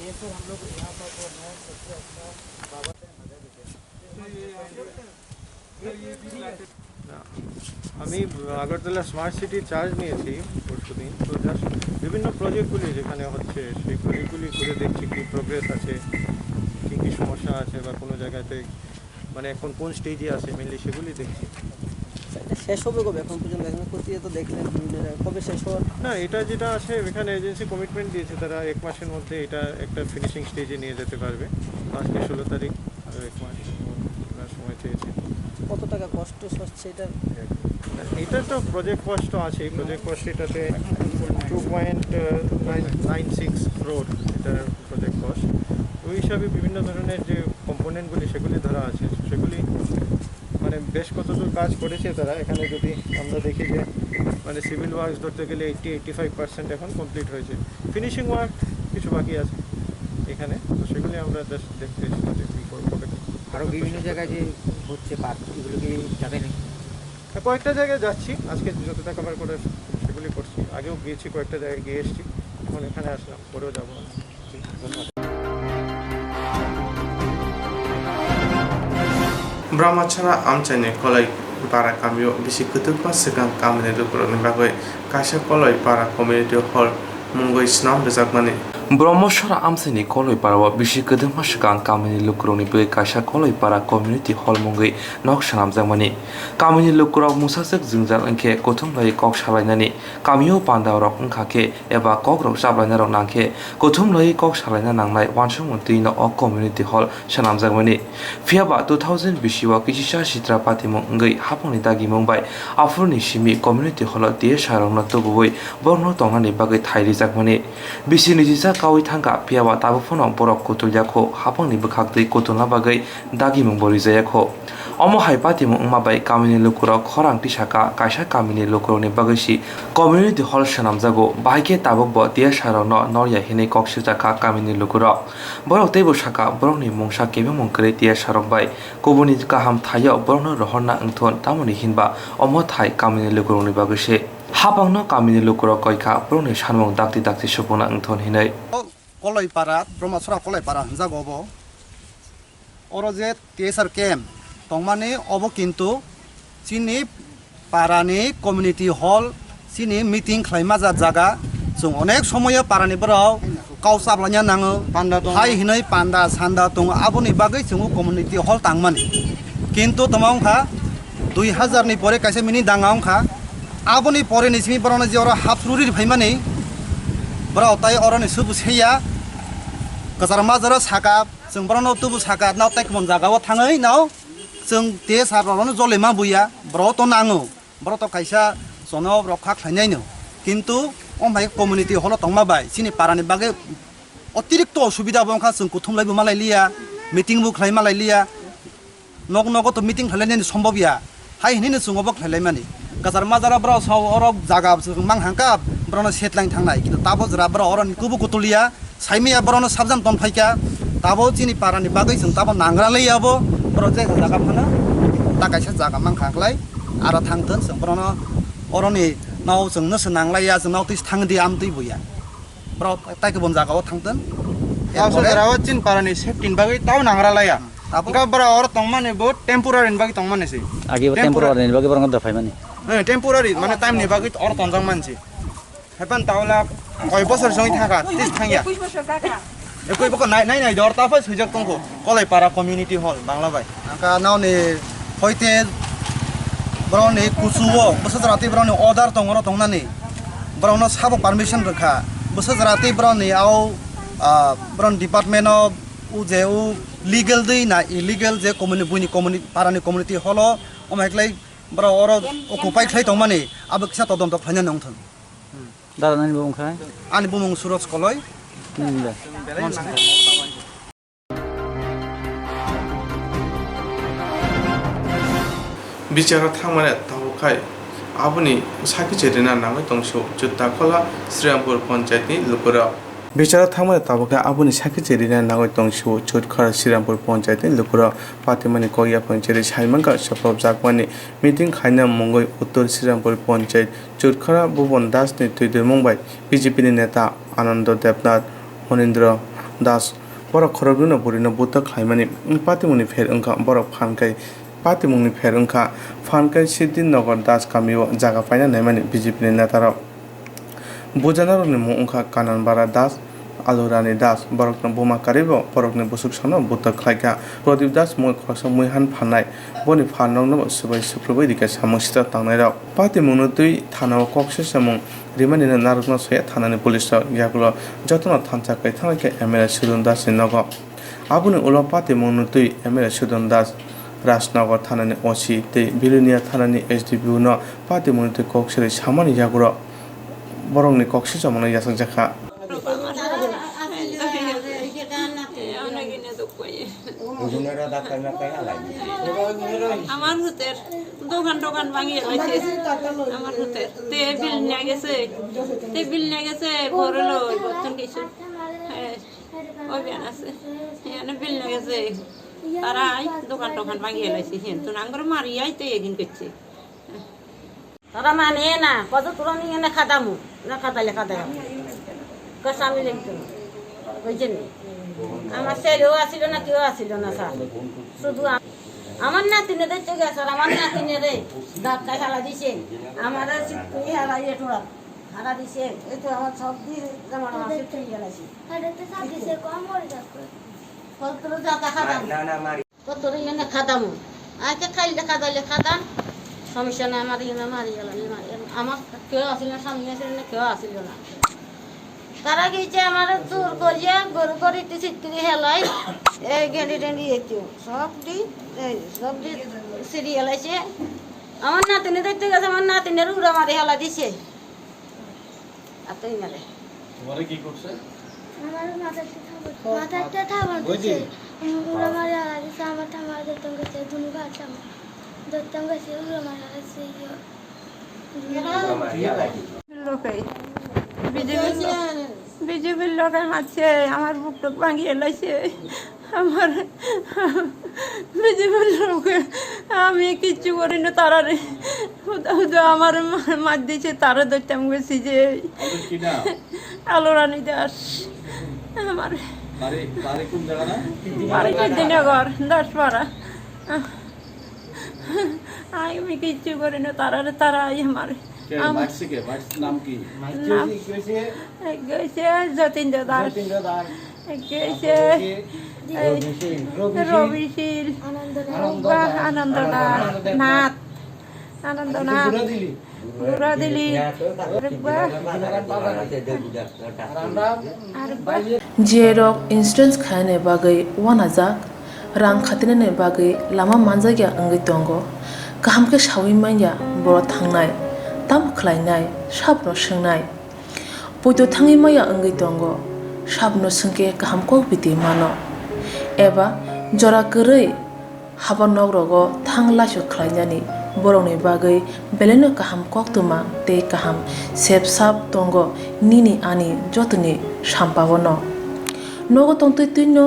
ये सर, हम लोग यहाँ पर जो है, सबसे अच्छा बाबा। না, আমি আগরতলা স্মার্ট সিটি চার্জ নিয়েছি পরশুদিন। তো জাস্ট বিভিন্ন প্রজেক্টগুলি যেখানে হচ্ছে, সেই প্রজেক্টগুলি ঘুরে দেখছি কী প্রোগ্রেস আছে, কী কী সমস্যা আছে, বা কোনো জায়গাতে মানে এখন কোন স্টেজে আছে, মেনলি সেগুলি দেখছি। আচ্ছা, এটা শেষ হবে কবে? এখন পর্যন্ত, এখন প্রক্রিয়া তো দেখলেন বিভিন্ন জায়গায়, কবে শেষ হওয়ার? না, এটা যেটা আছে, এখানে এজেন্সি কমিটমেন্ট দিয়েছে, তারা এক মাসের মধ্যে এটা একটা ফিনিশিং স্টেজে নিয়ে যেতে পারবে। আজকে ষোলো তারিখ, আরও এক মাস ওনার সময় চেয়েছে। কত টাকা কস্ট হচ্ছে এটা? এটা তো প্রজেক্ট কস্ট তো আছেই, প্রজেক্ট কস্ট এটাতে two point nine nine six crore, এটা প্রজেক্ট কস্ট। ওই হিসাবে বিভিন্ন ধরনের যে কম্পোনেন্টগুলি, সেগুলি ধরা আছে, সেগুলি মানে বেশ কতদূর কাজ করেছে তারা। এখানে যদি আমরা দেখি যে মানে সিভিল ওয়ার্কস ধরতে গেলে এইট্টি এইট্টি ফাইভ পার্সেন্ট এখন কমপ্লিট হয়েছে, ফিনিশিং ওয়ার্ক কিছু বাকি আছে এখানে। তো সেগুলি আমরা জাস্ট দেখতে এসেছি যে কী করে, কবে কী আরও বিভিন্ন জায়গায় যে হচ্ছে পার্ক, এগুলো কি যাবে নাকি? হ্যাঁ, কয়েকটা জায়গায় যাচ্ছি, আজকে যতটা কভার করে সেগুলি করছি। আগেও গিয়েছি, কয়েকটা জায়গায় গিয়ে এসেছি, এখন এখানে আসলাম, পরেও যাবো। Brahmachara amchaini Koloi para kamio bisi kwtwkma swkang kamini lukurokni bagwi kaisa Koloi para community hall mungwi swnam rwjakmani. Brahmachara amchaini Koloi parao bisi kwtwkma swkang kamini lukurokni bagwi kaisa Koloi para community hall mungwi nok swnamjakmani. Kamini lukurok mungsaswk jwngjal wngkhe kuthum laiwi kok salainani, kamio pandarok wngkha khe eba kokrok chaplainarok nangkhe kuthum laiwi kok salaina nangnai uansukmung twi no o community hall swnamjakmani. Phiyaba two thousand bisi o kisisa sitra patimung wngwi hapangni dagimung bai aphuruni simi community hall o T S R rokno tubuwi borokno tongnani bagwi thai rijakmani. Bisi nijisa kaui thangkha, phiyaba tabuk phano borok kutulya kho, hapangni bwkhak twi kutulna bagwi dagimung bo rijaya kho. Omo hai patimung wngma bai kamini lukurok khorang tisaka kaisa kamini lukurokni bagwi si community hall swnamjago, bahai khe tabuk bo T S R rokno norya hinwi kok swijak kha kamini lukurok. Borok teibo saka, borokni mungsa kebengmung kwrwi T S R rok bai kubuni kaham thaio borokno rohorna wngthun, tamoni hinba omo thai kamini lukurokni bagwi se. Hapangno kamini lukurok koi kha, borokni sanmung dakti dakti supungna wngthun hinwi. Koloi para, Brahmachara Koloi para hwnjago obo. Oro je T S R camp tongmani obo kintu chini parani community hall, chini meeting khlaima ja jaga. Chwng onek somoyo parani borok kau chaplaina nango. Panda tongo. Hai hinwi panda sanda tongo, aboni bagwi chwng community hall tangmani. Kintu tamo wngkha dui hazar ni pore kaisa mini danga wngkha. Aboni pore ni simi borokno je oro hapsuri ri phaimani, borok tai oroni subu seiya. Kwchar majaro saka, chwng borokno tubu saka, nao tai kwbang jaga o thangwi nao chwng T S R rokno jolima buya, borok to nango, borok to kaisa chono rokha khlainaino. Kintu o hai community hall o tongma bai chini parani bagwi otirikto osubida bo wngkha, chwng kuthum laibo malai liya, meeting bo khlai malai liya. Nok nogo to meeting khlailainani sombobya. Hai hinwi no chwng obo khlailaimani. Kwchar majaro borok sao oro jaga mang hangkha, borokno setlain thangnai. Kintu tabo jora borok oroni kubu kutuliya, saimaya borokno sabjam ton phaikha. Tabo chini parani bagwi chwng tabo nangra laiya bo. Borok je jaga phano ta kaisa jaga mang kha khlai. Aro thangthon chwng borokno oroni nao chwngno se nanglaiya, chwng nao twi thangdi amtwi buya. Borok tai kubun jaga o thangthon. Tao erpore sojra o chin parani safety ni bagwi tao nangra laiya. Tabo wngkha borok oro tongmani bo temporary ni bagwi tongmani se. Agi bo temporary ni bagwi borok no dophai mani. Eh, temporary, mane time ni bagwi oro tonjak mansi. Haipan taula koi bosor songwi thaka, tis thangya. Ekui bosor thaka. Ekui boko nai, nai, nai, dor taphai swijak tongkho. Kolai para community hall, Bangla bai. Angka naoni hoite boroni kusuo, bwsa jora tei boroni order tongoro tongnani. Borokno sabo permission rwkha. Bwsa jora tei boroni au, ah, boroni department o u je u legal dei na illegal je communi-, buini communi-, parani community hall o, omo hai khlai borok oro occupy khlai tongmani, abo kisa todonto khlaina nongthang. Dada, nini bumung khai? Ani bumung Suraj Koloi. Nini da? Bicharo thangmani tabuk khai aboni sakhi cherina nangwi tongsu Chuttakhola Srirampur Panchayat ni lukurok. Bicharo thangmani tabuk khai aboni sakhi cherina nangwi tongsu Chutkhola Srirampur Panchayat ni lukurok. Patimani kok yaphang cheri saimangkha soprobjakmani meeting khaina mungwi Uttor Srirampur Panchayat Chutkhola Bhuban Das ni twi twimung bai B J P ni neta Anando Debnath, Monindra Das borok khoroknwino bwrwino buthak khlaimani patimungni pher wngkha. Borok phan khai patimungni pher wngkha, phan khai Siddhi Nagar Das kamio jaga paina naimani B J P ni netarok. Bujanarokni mung wngkha Kananbara Das, Alurani Das, borokno buma karwibo borokni bwswksano buthak khlaikha. Pradip Das mungwi khoroksa muihan phannai, boni phan rokno swbai sukrubwi rikha samung sitra tangnairok. Patimungno twi thanao kok sesamung rimanino narwkna soya thanani police rok, yagulo jotono thansa kwthang khe M L A Sudon Das ni nogo. Aboni ulo patimungno twi M L A Sudon Das, Rajnagar thanani O C tei Bilonia thanani S D P O no patimungno twi kok serwi samani yagulo borokni kok sesamungno yachakjakha. আমার হুতের দোকান টোকান ভাঙিয়ে লাইছে। আমার হুতের তে বিল নিয়ে গেছে, তে বিল নিয়ে গেছে, ঘরে লো, বর্তন কিছু। হ্যাঁ, ওই বিয়ান আছে। এখানে বিল নিয়ে গেছে। তারাই দোকান টোকান ভাঙিয়ে লাইছে। হ্যাঁ, তো নাঙ্গর মারি আইতে এদিন করছে। তারা মানে না, কত তুলনি এনে খাদামু, না খাদাইলে খাদাই। কসামি লেখতো। বুঝছেন? আমার ছেলেও আসিল না, কেউ আসিল না, স্যার। শুধু আ-, আমার নাতিনে দেখতে গেছে, স্যার, আমার নাতিনে রে, ধাক্কায় হালা দিছে। আমার সিটকুনি হালা ইয়ে ঠোড়া, হালা দিছে। এই তো আমার সব দিয়ে জামা টামা সিটকুনি গেলাইছে। কত জায়গা খাদাম। Kotor yene khadamu. Aike khaile khadaile khadan. Somosya na amar yene amar yela ni amar. Amar keu asil na, samne asil na, keu asil na. Tara gije amar jor goriye, goru gori tisi tiri helai. Ei gendi tendi etu. Sob di, ei, sob di siri helai se. Amar natini dekte gese, amar natini rura mari helai dise. Atoi mare. তোমারে কি করছে? আমার মাথাতে থাবড়, মাথাতে থাবড় দিছে। উম, উড়া মারে হালা দিছে, আমার থামার দত্তম গেছে, ধুনু ঘাট থামার। দত্তম গেছে, উড়া মারে হালা দিছে, ইয়ো। লোকে। বিজেপির লোক, বিজেপির লোকে মারছে, আমার বুক টুক ভাঙিয়ে লাইছে। আমার বিজেপির লোকে আমি কিচ্ছু করি না, তারারে হুদা হুদা আমার মা-, মার দিছে, তারা ধরতাম গেছি যে ওদের কি নাম? আলো রানী দাস। আমার বাড়ি, বাড়ি কোন জায়গা না? বাড়ি কৃষ্ণনগর, দাসপাড়া। আমি কিচ্ছু করি না, তারারে তারা আমার কে? আম- মারছে কে? মারছে নাম কি? নাম? এক হইছে যতীন্দ্র দাস। যতীন্দ্র দাস। এক হইছে তারপরে কি? এই রবিশীল। রবিশীল। আনন্দ দাস। আনন্দ দাস। আনন্দ দাস। নাথ। আনন্দ আচ্ছা, নাথ। ঘুরা দিলি? ঘুরা দিলি। আরেকবার। আর আমরা আরেকবার। Jerok insurance khainani bagwi uanajak, rang khatinani bagwi lama manjakya wngwi tongo. Kaham khe saui manya borok thangnai, tamo khlainai, sabno swngnai. Poito thangwi manya wngwi tongo, sabno swngkhe kaham kok biti mano. Eba jora kwrwi haba nok rogo thang laisok khlainani borokni bagwi belaino kaham koktwma tei kaham sep sap tongo nini ani jotoni sampao no. Nogo tongtwi twino,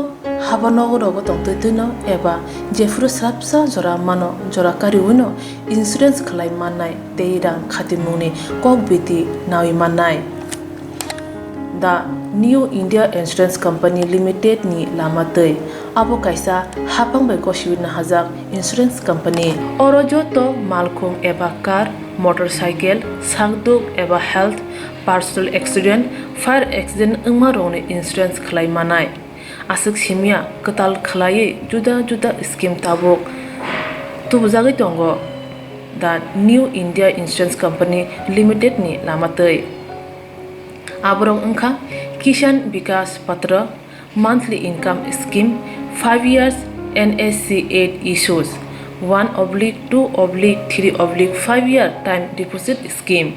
haba nogo rogo tongtwi twino eba jephuru swrapsa jora mano, jora kariwino insurance khlai mannai tei rang khatimungni kok biti naui mannai. The New India Insurance Company Limited ni lama twi. Abo kaisa haphang bai gosiwi nahajak insurance company. Oro joto malkhung eba car, motorcycle, sakduk eba health, personal accident, fire accident wngma rokni insurance khlai manai. Aswk simya kwtal khlaiwi juda juda scheme tabuk tubujagwi tongo the New India Insurance Company Limited ni lama twi. Aborok wngkha Kisan Vikas Patra, monthly income scheme, five years N S C eight issues, one oblique two oblique three oblique five year time deposit scheme.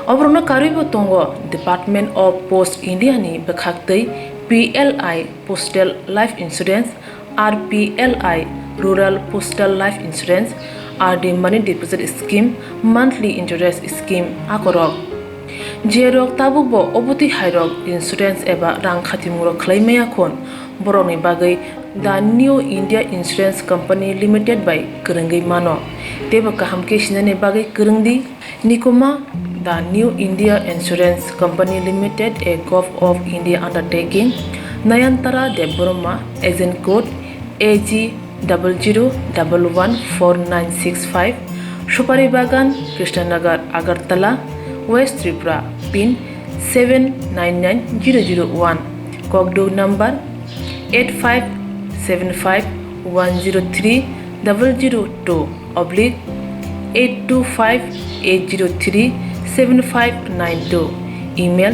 Oborokno karwibo tongo Department of Post India ni bwkhaktwi P L I Postal Life Insurance, R P L I Rural Postal Life Insurance, R D Money Deposit Scheme, Monthly Interest Scheme akorok. Jerok tabukbo obotwi hairok insurance eba rang khatimungrok khlai maya khun, borokni bagwi The New India Insurance Company Limited bai kwrwngwi mano, teibo kaham khe sinani bagwi kwrwng di. Nikuma, The New India Insurance Company Limited, a Govt of India undertaking, Nayantara Debbarma, agent code A G double zero double one four nine six five, Supari Bagan, Krishnanagar, Agartala, West Tripura, pin seven nine nine zero zero one, kokduk number eight five seven five one zero three double zero two oblique eight two five eight zero three seven five nine two, email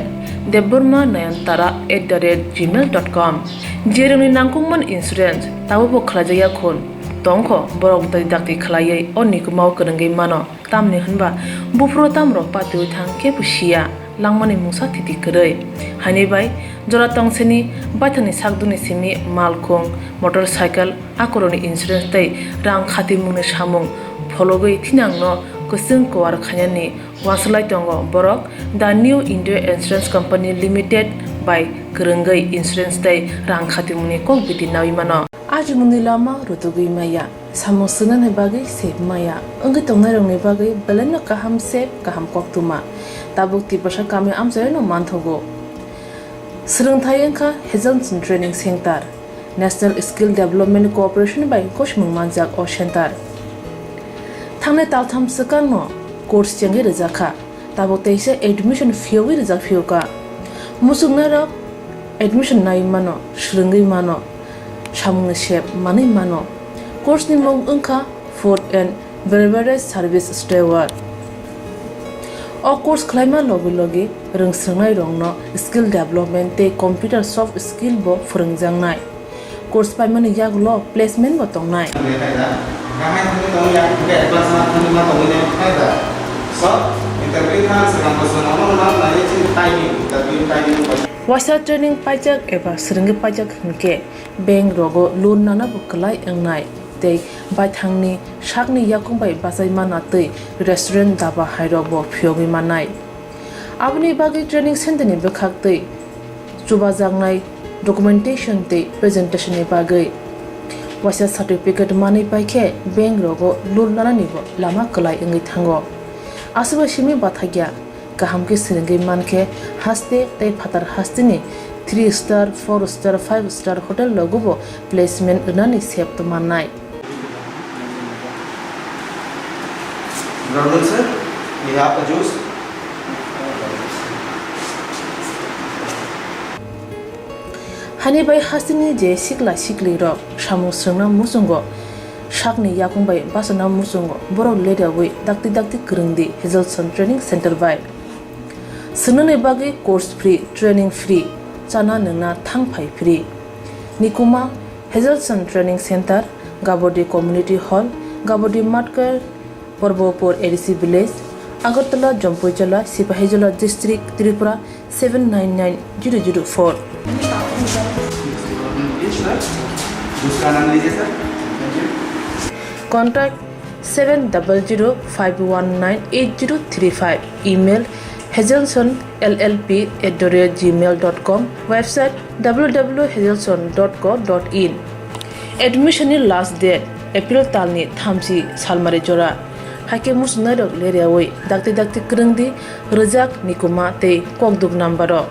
debbarma nayantara at the rate gmail dot com. Jerokni nangkukmani insurance tabukbo khlaijakya khun tongkho, borok dakti dakti khlaiwi o nikumao kwrwngwi mano. Tamni hwnba buphuru tamrok patiwi thang kebo siya, langmani mungsa thiti kwrwi. Haini bai jora tongsini baithangni sakdukni simi malkhung, motorcycle, akorokni insurance tei rang khatimungni samung phologwi thinangno kwchwng kuar khainani uansuk lai tongo borok The New India Insurance Company Limited bai kwrwngwi insurance tei rang khatimungni kok biti naui mano. Ajimungni lama rutugwi maya, samung swngnani bagwi sep maya, wngwi tongnairokni bagwi belaino kaham sep, kaham koktwma. Tabuk Tiprasa kami amchaino manthogo. Swrwngthai wngkha Hazelson Training Center, National Skill Development Corporation bai gosimung manjak o center. Thangnai taltham swkangno course chengwi rwjakha. Tabuk teisa admission phiyogwi rijak phiyokha. Muchungnairok admission naiwi mano, swrwngwi mano, samungni sep manwi mano. Course ni mung wngkha Food and Beverage Service Steward. O course khlaima logi logi rwngswrwngnairokno skill development tei computer soft skill bo phwrwngjaknai. Course paimani yagulo placement bo tongnai. Waisa training paijak eba swrwngwi paijak hinkhe bank rogo loan nanabo kwlai wngnai tei baithangni sakni yakung bai bachai manna twi restaurant, daba hairokbo phiyogwi mannai. Aboni bagwi training center ni bwkhak twi chubajaknai documentation tei presentation ni bagwi waisa certificate manwi paikhe bank rogo loan lananibo lama kwlai wngwi thango. Aswkbai simi bathakya kaham khe swrwngwi mankhe haste tei phatar hasteni three star, four star, five star hotel rogobo placement rwnani sep tongmannai. Good afternoon, sir. We have a juice. Hani bai hasteni je sikla sikli rok samung swrwngna muchungo, sakni yakung bai bachana muchungo, borok leriawi dakti dakti kwrwng di Hazelson Training Center bai. Swrwngnani bagwi course free, training free, chana nwngna thang phai free. Nikuma Hazelson Training Center, Gabodi Community Hall, Gabodi Matkar, Porbopur A D C Village, Agartala, Jampuijala, Sipahijola District, Tripura seven nine nine zero zero four. Contact seven double zero five one nine eight zero three five. Email hazelson L L P at the rate gmail dot com. Website W W W hazelson dot co dot in. Admission ni last date April talni thamchi salmari jora. Haikhe muchungnairok leriawi dakti dakti kwrwng di, rwjak, nikuma tei kokduk number o.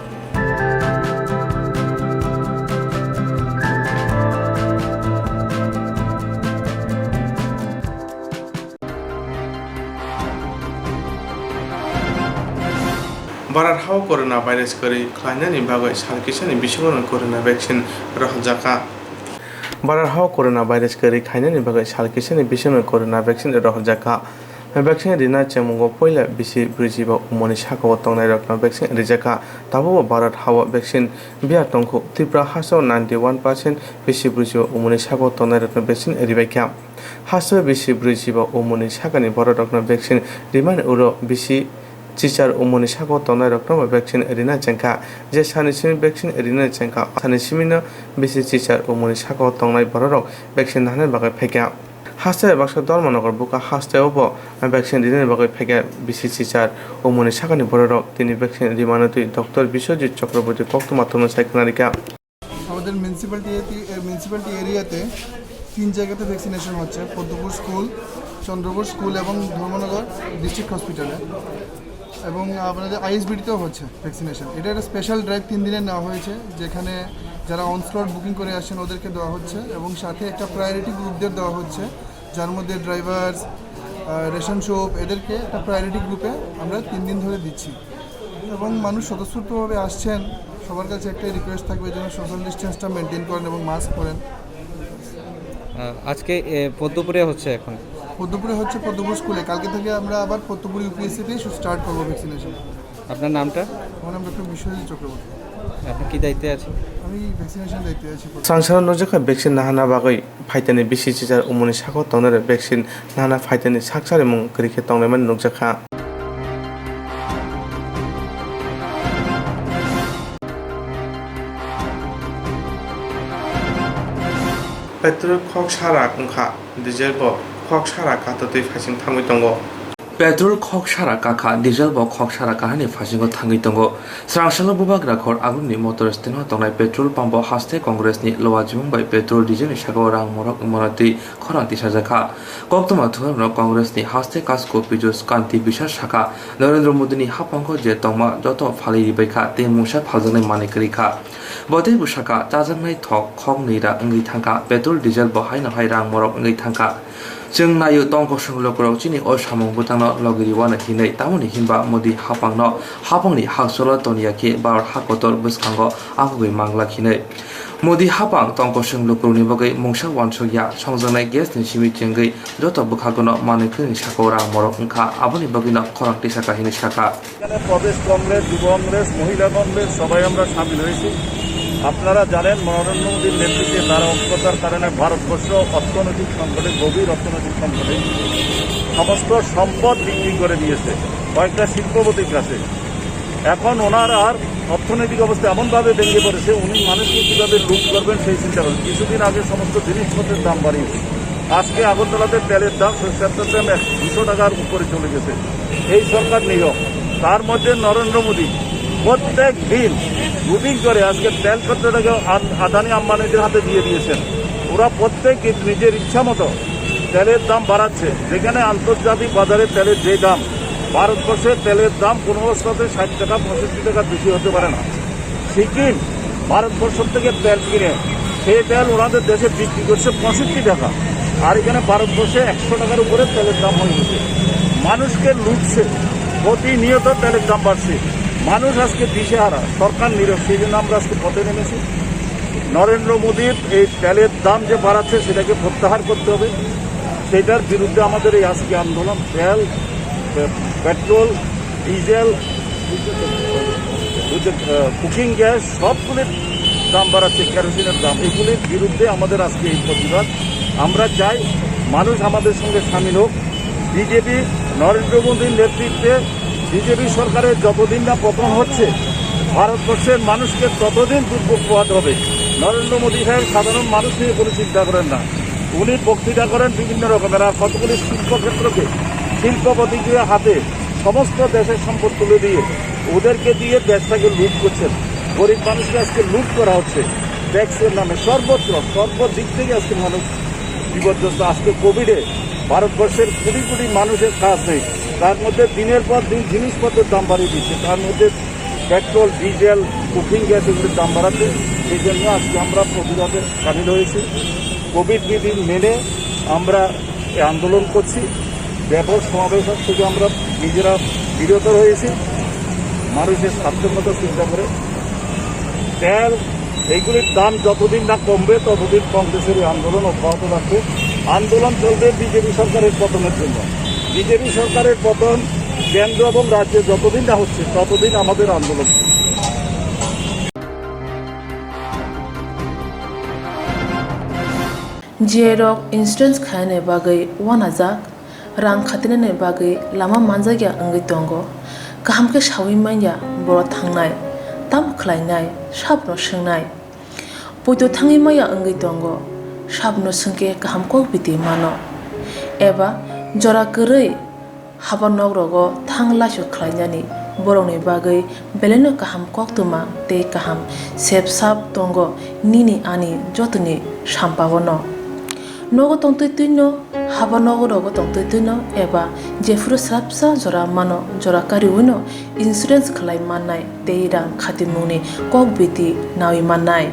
Bharat hao corona virus kwrwi khlainani bagwi sal kisani bisingono corona vaccine rohorjakha. Bharat hao corona virus kwrwi khlainani bagwi sal kisani bisingono corona vaccine rohorjakha. Vaccine rina chengmungo poila bisi brwijiba umoni sakao tongnairokno vaccine rijakha. Tabukbo Bharat hao vaccine biya tongkhu. Tripura hasteo ninety one percent bisi brwijiba umoni sakao tongnairokno vaccine ribaikha. Hasteo bisi brwijiba umoni sakani bororokno vaccine rimani uro bisi chichar umoni sakao tongnairokno bo vaccine rina chengkha. Je sani simi vaccine rina chengkha, sani simino bisi chichar umoni sakao tongnai bororok vaccine naharnani bagwi phaikha. Hasteo baksa Dharmanagar buka hasteo bo vaccine rinani bagwi phaikha bisi chichar umoni sakani bororok. Tini vaccine rimano twi Doctor Biswajit Chakraborty koktwma thumno sai khwnarikha. আমাদের মিউনিসিপ্যালিটি, এ, মিউনিসিপ্যালিটি এরিয়াতে তিন জায়গাতে ভ্যাকসিনেশন হচ্ছে, পদ্মপুর স্কুল, চন্দ্রপুর স্কুল এবং ধর্মনগর ডিস্ট্রিক্ট হসপিটালে। এবং আপনাদের আইএসবিটিতেও হচ্ছে ভ্যাকসিনেশন। এটা একটা স্পেশাল ড্রাইভ তিন দিনের নেওয়া হয়েছে, যেখানে যারা অন স্লট বুকিং করে আসছেন ওদেরকে দেওয়া হচ্ছে এবং সাথে একটা প্রায়োরিটি গ্রুপদের দেওয়া হচ্ছে, যার মধ্যে ড্রাইভার্স, আহ, রেশন শপ, এদেরকে একটা প্রায়োরিটি গ্রুপে আমরা তিন দিন ধরে দিচ্ছি। এবং মানুষ স্বতঃস্ফূর্তভাবে আসছেন। সবার কাছে একটাই রিকোয়েস্ট থাকবে যেন সোশ্যাল ডিস্টেন্সটা মেনটেন করেন এবং মাস্ক পরেন। আহ, আজকে, এ, পদ্মপুরে হচ্ছে এখন। পদ্মপুরে হচ্ছে পদ্মপুর স্কুলে। কালকে থেকে আমরা আবার পদ্মপুর ইউপিএসসিতেই স্টার্ট করবো ভ্যাকসিনেশন। আপনার নামটা? আমার নাম ডক্টর বিশ্বজিৎ চক্রবর্তী। আপনি কি দায়িত্বে আছেন? আমি ভ্যাকসিনেশন দায়িত্বে আছি। Sangsaro nukjakha vaccine nahana bagwi phaitani bisi chichar umoni sakao tongnai vaccine nahana phaitani sak charimung kwrwi khe tonglaimani nukjakha. Petrol khok sara wngkha, diesel bo khok sara katotwi phaising thangwi tongo. Petrol khok sara kakha, diesel bo khok sara kaharni phaisingo thangwi tongo. Swrangsalo bubagra khor agulni motor stand-o tongnai petrol pump-o haste Congress-ni lowa jimung bai petrol diesel-ni sakao rang morok wngmano twi khorang tisajakha. Koktwma thumarokno Congress-ni haste Kasko Pijos Kanti Biswas sakha, Narendra Modi-ni haphango je tongma joto phalwi ribaikha tei mungsa phaljaknai manwi kwrwikha. Bo teibo sakha, chajaknai thok khok nwi ra wngwi thangkha, petrol, diesel bo haino hai rang morok wngwi thangkha. Chwng naio tongkosong lukurok chini o samung bwtangno logi riwano hinwi, tamoni hinba Modi haphangno haphangni hakcholo toniya khe Bharat ha kotor bwskango akhogwi manglak hinwi. Modi haphang tongkosong lukurokni bagwi mungsa uansukya, songjaknai gas ni simi chengwi joto bwkhagono manwi kwrwini sakao rang morok wngkha, aboni bagwino khorang tisaka hinwi sakha. এখানে প্রদেশ কংগ্রেস, যুব কংগ্রেস, মহিলা কংগ্রেস সবাই আমরা সামিল হয়েছি। আপনারা জানেন, নরেন্দ্র মোদীর নেতৃত্বে তার অজ্ঞতার কারণে ভারতবর্ষ অর্থনৈতিক সংকটে, গভীর অর্থনৈতিক সংকটে, সমস্ত সম্পদ বিক্রি করে দিয়েছে কয়েকটা শিল্পপতির কাছে। এখন ওনার আর অর্থনৈতিক অবস্থা এমনভাবে ভেঙে পড়েছে, উনি মানুষকে কীভাবে লুট করবেন সেই চিন্তা করেন। কিছুদিন আগে সমস্ত জিনিসপত্রের দাম বাড়িয়েছে, আজকে আগরতলাতে তেলের দাম, সরিষার তেলের দাম এক দুশো টাকার উপরে চলে গেছে। এই সরকার নিয়োগ, তার মধ্যে নরেন্দ্র মোদী প্রত্যেক দিন রুটিন করে আজকে তেল পেট্রোলটাকে আদ-, আদানি আম্বানিদের হাতে দিয়ে দিয়েছেন। ওরা প্রত্যেক দিন নিজের ইচ্ছা মতো তেলের দাম বাড়াচ্ছে। যেখানে আন্তর্জাতিক বাজারে তেলের যে দাম, ভারতবর্ষে তেলের দাম কোনো অবস্থাতে ষাট টাকা, পঁয়ষট্টি টাকা বেশি হতে পারে না। সিকিম ভারতবর্ষ থেকে তেল কিনে, সেই তেল ওনাদের দেশে বিক্রি করছে পঁয়ষট্টি টাকা, আর এখানে ভারতবর্ষে একশো টাকার উপরে তেলের দাম হয়ে গেছে। মানুষকে লুটছে, প্রতিনিয়ত তেলের দাম বাড়ছে, মানুষ আজকে দিশেহারা, সরকার নীরব। সেই জন্য আমরা আজকে পথে নেমেছি। নরেন্দ্র মোদীর এই তেলের দাম যে বাড়াচ্ছে, সেটাকে প্রত্যাহার করতে হবে। সেটার বিরুদ্ধে আমাদের এই আজকে আন্দোলন। তেল, পে-, পেট্রোল, ডিজেল, বুঝছেন, আহ, কুকিং গ্যাস, সবগুলির দাম বাড়াচ্ছে, কেরোসিনের দাম, এগুলির বিরুদ্ধে আমাদের আজকে এই প্রতিবাদ। আমরা চাই মানুষ আমাদের সঙ্গে সামিল হোক। বিজেপি, নরেন্দ্র মোদীর নেতৃত্বে বিজেপি সরকারের যতদিন না পতন হচ্ছে, ভারতবর্ষের মানুষকে ততদিন দুর্ভোগ পোহাতে হবে। নরেন্দ্র মোদী সাহেব সাধারণ মানুষ নিয়ে কোনো চিন্তা করেন না। উনি বক্তৃতা করেন বিভিন্ন রকমের, আর কতগুলি শিল্পক্ষেত্রকে, শিল্পপতিদের হাতে সমস্ত দেশের সম্পদ তুলে দিয়ে ওদেরকে দিয়ে দেশটাকে লুট করছেন। গরিব মানুষকে আজকে লুট করা হচ্ছে ট্যাক্সের নামে। সর্বত্র, সর্বদিক থেকে আজকে মানুষ বিপর্যস্ত। আজকে কোভিডে ভারতবর্ষের কোটি কোটি মানুষের কাজ নেই, তার মধ্যে দিনের পর দিন জিনিসপত্রের দাম বাড়িয়ে দিচ্ছে, তার মধ্যে পেট্রোল, ডিজেল, কুকিং গ্যাস এগুলির দাম বাড়াচ্ছে। সেই জন্য আজকে আমরা প্রতিবাদে সামিল হয়েছি। কোভিড বিধি মেনে আমরা এই আন্দোলন করছি। ব্যাপক সমাবেশ থেকে আমরা নিজেরা বিরত রয়েছি। মানুষের স্বার্থের মতো চিন্তা করে। তেল এইগুলির দাম যতদিন না কমবে, ততদিন কংগ্রেসের এই আন্দোলন অব্যাহত থাকবে। আন্দোলন চলবে বিজেপি সরকারের পতনের জন্য। বিজেপি সরকারের পতন কেন্দ্র এবং রাজ্যে যতদিন না হচ্ছে, ততদিন আমাদের আন্দোলন। J rok insurance khainani bagwi uanajak, rang khatinani bagwi lama manjakya wngwi tongo. Kaham khe saui manya borok thangnai, tamo khlainai, sabno swngnai. Poito thangwi manya wngwi tongo, sabno swngkhe kaham kok biti mano. Eba jora kwrwi haba nok rogo thang laisok khlainani borokni bagwi belaino kaham koktwma tei kaham sep sap tongo nini ani jotoni sampao no. Nogo tongtwi twino, haba nogo rogo tongtwi twino eba jephuru swrapsa jora mano, jora kariwino insurance khlai mannai tei rang khatimungni kok biti naui mannai.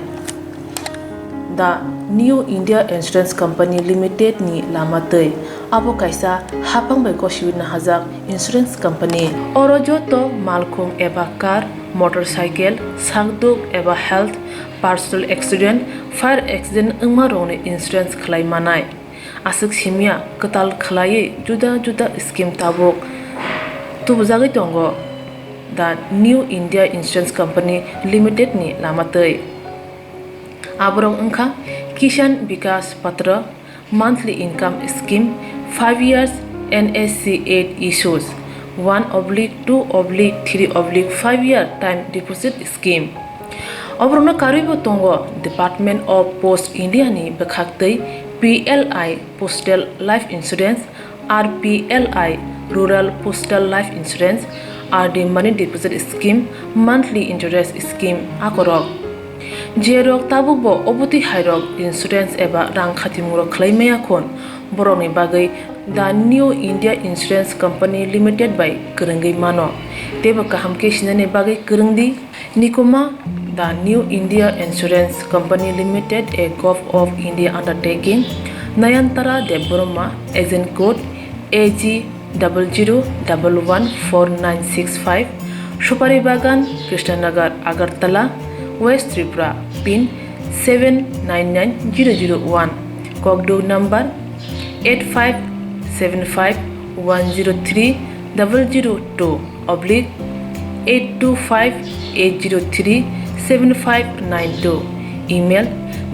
The New India Insurance Company Limited ni lama twi. Abo kaisa haphang bai gosiwi nahajak insurance company. Oro joto malkhung eba car, motorcycle, sakduk eba health, personal accident, fire accident wngma rokni insurance khlai manai. Aswk simya kwtal khlaiwi juda juda scheme tabuk tubujagwi tongo The New India Insurance Company Limited ni lama twi. Aborok wngkha Kisan Vikas Patra, monthly income scheme, five years N S C eight issues, one oblique two oblique three oblique five year time deposit scheme. Oborokno karwibo tongo Department of Post India ni bwkhaktwi P L I Postal Life Insurance, R P L I Rural Postal Life Insurance, R D Money Deposit Scheme, Monthly Interest Scheme akorok. Jerok tabukbo obotwi hairok insurance eba rang khatimungrok khlai maya khun, borokni bagwi The New India Insurance Company Limited bai kwrwngwi mano. Teibo kaham khe sinani bagwi kwrwng di. Nikuma, The New India Insurance Company Limited, a Govt of India undertaking, Nayantara Debbarma, agent code A G double zero double one four nine six five, Supari Bagan, Krishnanagar, Agartala, West Tripura, pin seven nine nine zero zero one, Kokduk number eight five seven five one zero three double zero two oblique eight two five eight zero three seven five nine two, email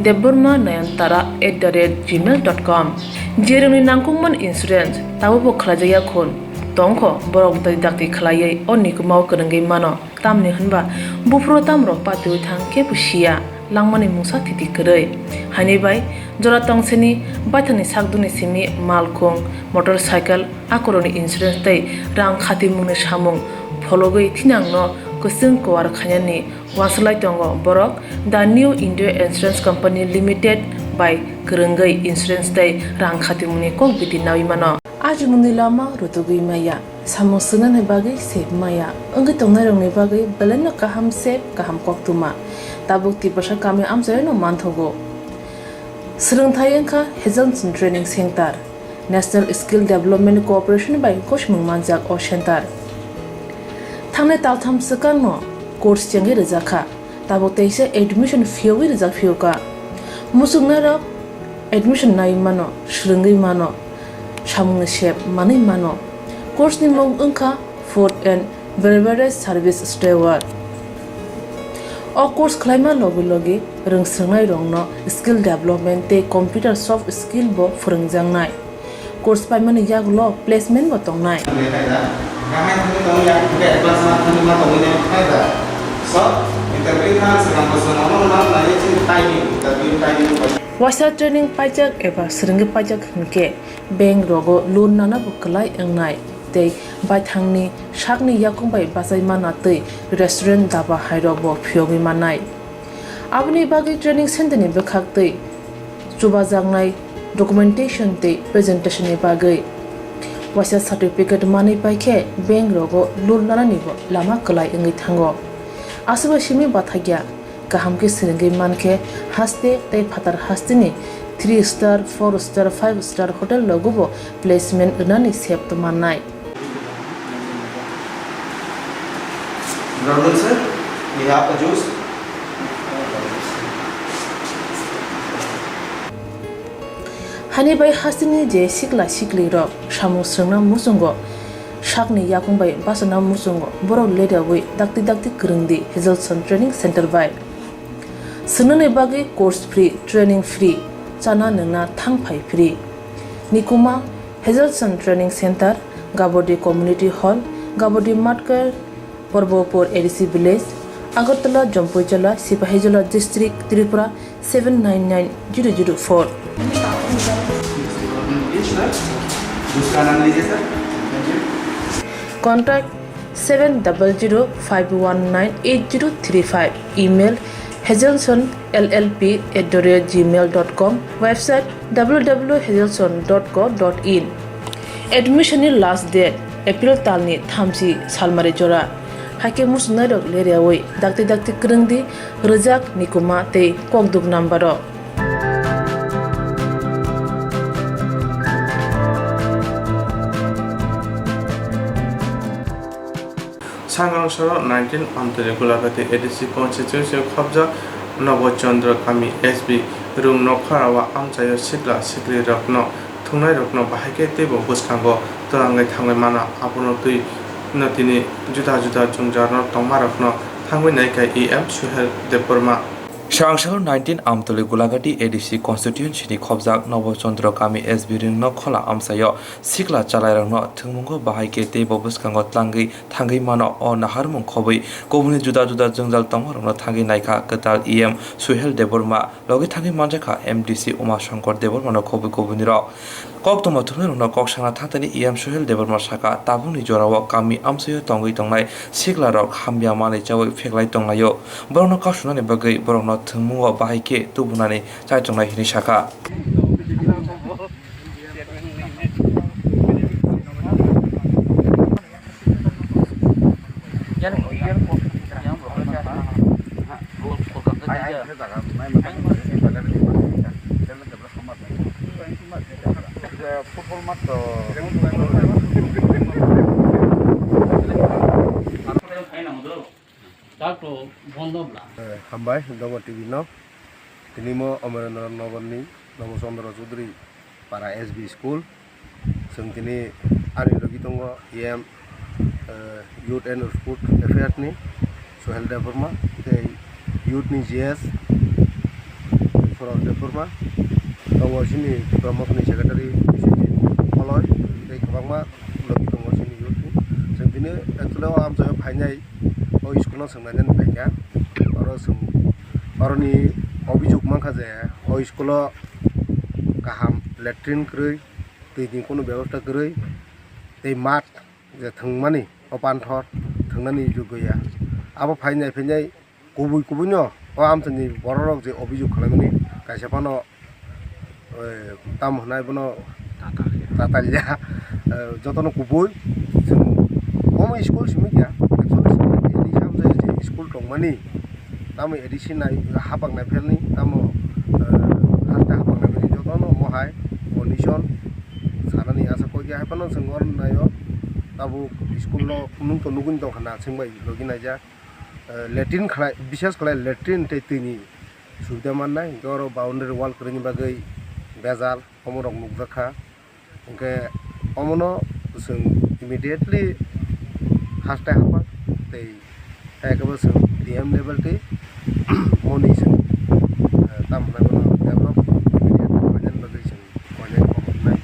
debbarma nayantara at the rate gmail dot com. Jerokni nangkukmani insurance tabukbo khlaijakya khun tongkho, borok dai dakti khlaiwi o nikumao kwrwngwi mano. Tamni hwnba buphuru tamrok patiwi thang kebo siya, langmani mungsa thiti kwrwi. Haini bai jora tongseni baithangni sakdukni simi malkhung, motorcycle, akorokni insurance tei rang khatimungni samung phologwi thinangno kwchwng kuar khainani uansuk lai tongo borok The New India Insurance Company Limited bai kwrwngwi insurance tei rang khatimungni kok biti naui mano. Ajimungni lama rutugwi maya, samung swngnani bagwi sep maya, wngwi tongnairokni bagwi belaino kaham sep, kaham koktwma. Tabuk Tiprasa kami amchaino manthogo. Swrwngthai wngkha Hazelson Training Center, National Skill Development Corporation bai gosimung manjak o center. Thangnai taltham swkangno course chengwi rwjakha. Tabuk teisa admission phiyogwi rijak phiyokha. Muchungnairok admission nai mano, swrwngwi mano, samungni sep manwi mano. Course ni mung wngkha Food and Beverage Service Steward. O course khlaima logi logi rwngswrwngnairokno skill development tei computer soft skill bo phwrwngjaknai. Course paimani yagulo placement bo tongnai. Waisa training paijak eba swrwngwi paijak hinkhe bank rogo loan nana bo kwlai wngnai tei baithangni sakni yakung bai bachai mana tei restaurant daba hairok bo phiyogwi mannai. Aboni bagwi training center ni bwkhak tei chubajaknai documentation tei presentation ni bagwi waisa certificate manwi paikhe bank rogo loan nanani bo lama kwlai wngwi thango. Aswkbai simi bathakya kaham khe swrwngwi mankhe haste tei phatar hasteni three star, four star, five star hotel rogo bo placement rwnani sep tongmannai. Honorable sir, we have a juice. Hani bai hasteni je sikla sikli rok samung swrwngna muchungo, sakni yakung bai bachana muchungo borok leriawi dakti dakti kwrwngdi Hazelson Training Center bai. Swngnani bagwi course free, training free, chana nwngna thangphai free. Nikuma, Hazelson Training Center, Gabodi Community Hall, Gabodi Matkar, Porbopur A D C Village, Agartala, Jampuijala, Sipahijola District, Tripura seven nine nine zero zero four. Contact seven double zero five one nine eight zero three five. Email hazelson L L P at the rate gmail dot com. Website w w w hazelson dot co dot in. Admission ni last date April talni thamchi salmari jora. Haikhe muchungnai rok leriawi dakti dakti kwrwngdi, rwjak, nikuma tei kokduk number o. Sangrong soro nineteen Amtwini Gulagati A D C constituency khobjak Nobo Chandra Kami S B Rung Nokhora o amchaio sikla sikli rokno thwngnairokno bahai khe teibo bwskango twlangwi thangwi mano, abono twi no tini juda juda jwngjarno tongmarokno thangwi naikha E M Suhel Debbarma. Sangsago nineteen Amtwini Gulagati A D C constituency ni khobjak Nobo Chandra Kami S B Rung Nokhora amchaio sikla chalairokno thwngmungo bahai khe teibo bwskango tlangwi thangwi mano. O naharmung khobwi kubuni juda juda jwngjal tongmarokno thangwi naikha kwtal E M Suhel Debbarma, logi thangwi manjakha M D C Uma Shankar Debbarmano khobwi kubunirok. Koktwma thumnairokno kok sana thatani E M Suhel Debbarma sakha, tabukni jorao kami amchaio tongwi tongnai siklarok hamya manwi chaui pheklai tonglaio. Borokno kasunani bagwi borokno thwngmungo bahai khe tubunani chaitongnai hwnwi sakha. Hambai, Dongor T V no. Tini mo Amarendra Nagar ni Nobo Chandra Chaudhary para S B school. Chwng tini ani logi tongo E M, eh, Youth and Sport Affairs ni Sohel Debbarma, tei Youth ni G S Sorol Debbarma, tongo chini Tipra Mothani Secretary Biswajit Kholoi, tei kwbangma logi tongo chini youth ni. Chwng tini actually o amchaio phainai, o school no chwng nainani phaikha. Oro chwng, oroni obijok mankha je o school o kaham latrine kwrwi, twi ni kunu bebosta kwrwi, tei mat je thwngmani o panthor thwngnani jogya. Abo phainai phainai kubui kubui no o amchaini borok rok je obijok khwlaimani kaisa phano, eh, tamo hwnai bono tatalya, eh, jotono kubui chwng omo school simi kya, actually simi kya, school tongmani. Tamo A D C nai, hapak nai phelni, tamo, eh, haste hapak nai phelni, jotono omo hai condition sanani asa koi khe, hai phano chwng oro naio, tabuk school no nung to nugwi tongkha na, chwng bai logi naijak, eh, latrine khlai, bises khlai latrine tei twi ni subida mannai, hinkhe oro boundary wall kwrwini bagwi bejal omo rok nukjak kha. Hwnkhe omono chwng immediately haste haphang tei hai khe bo chwng D M level tei moni chwng, eh, tamo hwnai bono develop immediately khlainani bagwi chwng koinai kokroknai.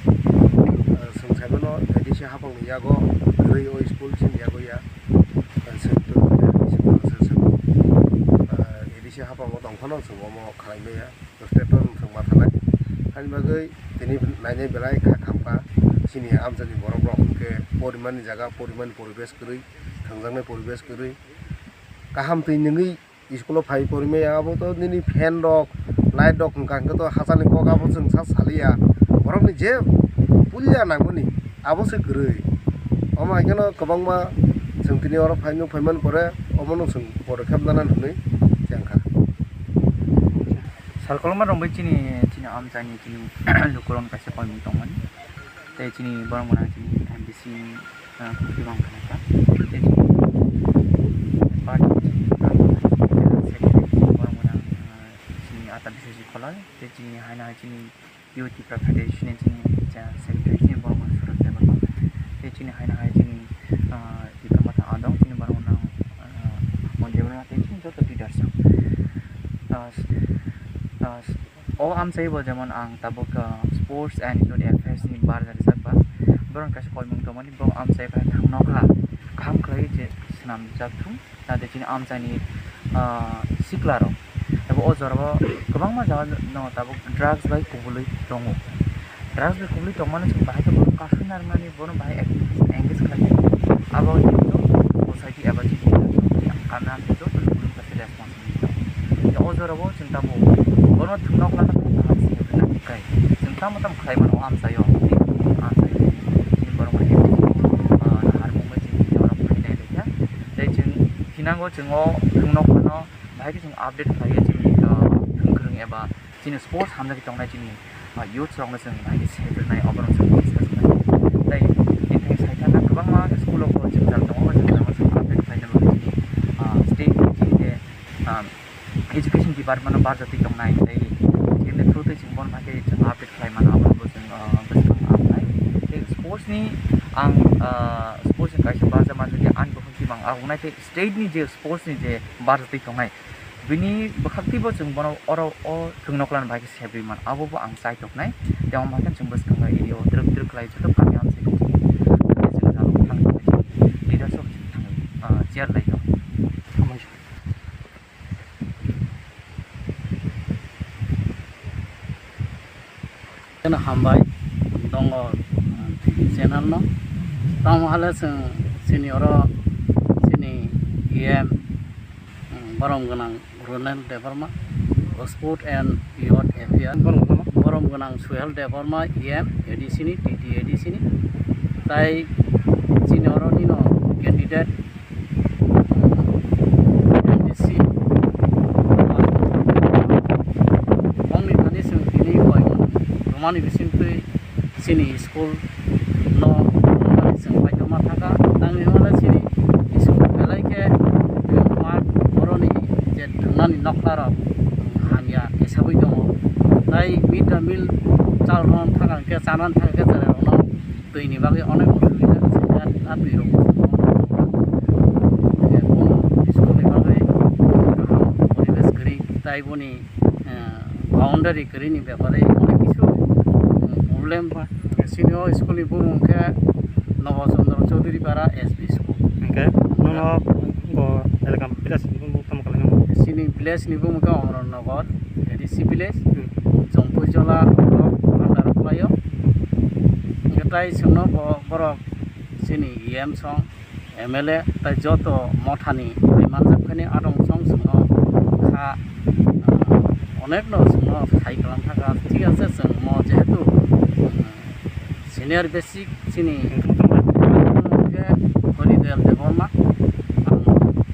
Eh, chwng sai mano A D C haphangni yago kwrwi o school chini yago ya. Eh, chwng, eh, A D C haphango tong phano chwng omo khlai maya. Tractor wng thwng ma thanai. Haini bagwi tini nainai belai kha khamkha chini amchaini borok rok, hwnkhe porimani jaga, porimani poribesh kwrwi, thwngjaknai poribesh kwrwi. Kaham twi nwngwi school o phai porimaya, abo to nini fan rok, light rok wngkha, hwnkhe to hachal ni kok abo chwng sa saliya. Borokni je puila nangmani abo se kwrwi. Omo hai kheno kwbangma chwng tini oro phai nuk phaimani pore omono chwng pore khep nana hwnwi chengkha. Sal koloma romwi chini, chini amchaini chini lukurok kaisa koimung tongmani. Tei chini borok mwnang chini M D C ni, ah, kwrwi bang kha. Tei chini party Tei chini haino hai chini Youth Tipra Federation ni chini cha secretary chini borok no Suraj Debbarma. Tei chini haino hai chini, ah, Tipra Motha adong chini borok no, ah, Mon Debbarma tei chini joto leaders rok. Ah, s-, ah, s-, o amchai bo jemon ang tabuk, ah, Sports and Youth Affairs ni barja rijak ba. Borok kaisa koimung tongmani bo amchai bai thang nokla kaham khlai je swnam jak thung. Naitwi chini amchaini, ah, siklarok ebo o jorao kwbangma jaga no tabuk drugs bai kubulwi tongo. Drugs bai kubulwi tongmano chwng bahai khe bono kasui narwknani, bono bahai activities engage khlai khe abo chini society eba chini kami amchaini joto ni responsibility tongo. O jorao chwng tabuk bono thwngno khlana khe kaham se hwnwi nang khe chwng tamo tamo khlai mano o amchaio, amchaio chini borok bai, ah, naharmung bai chini oro phai nai lai kha. Tei chwng thinango chwng o thwngno phano bahai khe chwng update khlaiwi chini, ah, thwng kwrwng eba chini sports hamjagwi tongnai chini, ah, youths rokno chwng bahai khe sep rwnai, oborok chwng discuss khlai. Tei tini thani sai thangkha kwbangma school o bo jwngjal tongo, o jwngjal no chwng update khlaina bagwi chini, ah, state ni chini je, ah, education department o barjatwi tongnai tei chini through tei chwng bono bahai khe chwng update khlai mano, abono bo chwng, ah, bwskang upnai. Tei sports ni ang, ah, sports ni kaisa barja manjak khe ani bukhuk twi mang agonai tei state ni je sports ni je barjatwi tongnai, bini bwkhaktwi bo chwng bono oro o thwngno khlana bahai khe sebrwi man, abo bo ang chai toknai. Tei omo hai khe chwng bwskango area o twrwk twrwk khlai joto kami amchaini chini, chini jwngjal o thang thangwi chini leaders rok chini thangwi, ah, chair lai tong. Hambai. Keno hambai tongo, um, T V channel no. Tamo hale chwng chini oro chini E M, um, borom gwnang Ronel Debbarma, Sport and Youth Affairs, borom gwnang, borom gwnang Suhel Debbarma, E M A D C ni, T T A D C ni. Tai chini oro nino candidate M D C. Bangni thani chwng tini koimung rwmani bisingtwi chini school no rwmani chwng paitoma thangkha. Tangwi hwnmale chini school belai khe mat boroni je thwngnani noklarok hamya kesagwi tongo. Tai mid day meal chal rwna thangkha hwnkhe, chanani thangkha hwnkhe cherairokno twi ni bagwi onek osubida se, a, a twi rok. Kunu school ni bagwi kaham poribesh kwrwi, tai boni, eh, boundary kwrwi ni bepare onek kisu, eh, problem. Sini o school ni bumung khe Nobo Chandra Chaudhary Para S B school. Hwnkhe nono bo elaka village ni bumung tamo kalai nang? Sini village ni bumung khe Omornagar A D C village, hmm. Chongpuijola block under o khlaio. Hwnkhe tai chwngno bo, borok chini E M song, M L A tai joto mothani bai manjak phani adong song chwngno kha, ah, onekno chwngno sai kwlang thangkha. Thik ache, chwng mo jehetu, ah, senior basic chini hwnkhe Hariduar Debbarma, ang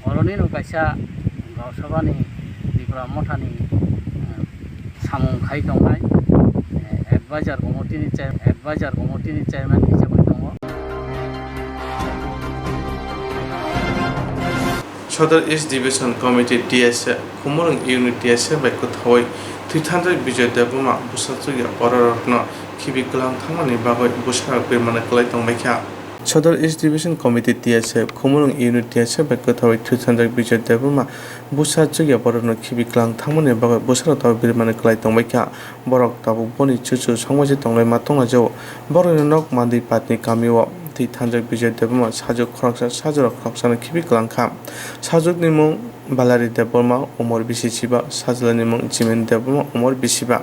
oroni no kaisa Gausabani Tripura mothani, ah, samung khai tongnai, eh, advisor committee ni chair-, advisor committee ni chairman hisabwi tongo. Sodor East Division Committee T S F, Khumulwng Unit T S F bai kwthawi thwithanjak Bijoy Debbarma bwsajwk ya bororokno khibi kwlang thangmani bagwi bwsarok birmani kwlai tongbaikha. Sodor East Division Committee T S F, Khumulwng Unit T S F bai kwthawi thwithanjak Bijoy Debbarma bwsajwk ya bororokno khibi kwlang thangmani bagwi bwsarok tabuk birmani kwlai tongbaikha. Borok tabuk boni chuchu songbaise tonglai ma tonglaijao. Borokni nok Mandwi Patni kamio thwithanjak Bijoy Debbarma sajwk khoroksa, sajwrok khoroksano khibi kwlangkha. Sajwkni mung Balari Debbarma, umor bisi chiba, sajwlani mung Jimen Debbarma, umor bisi ba.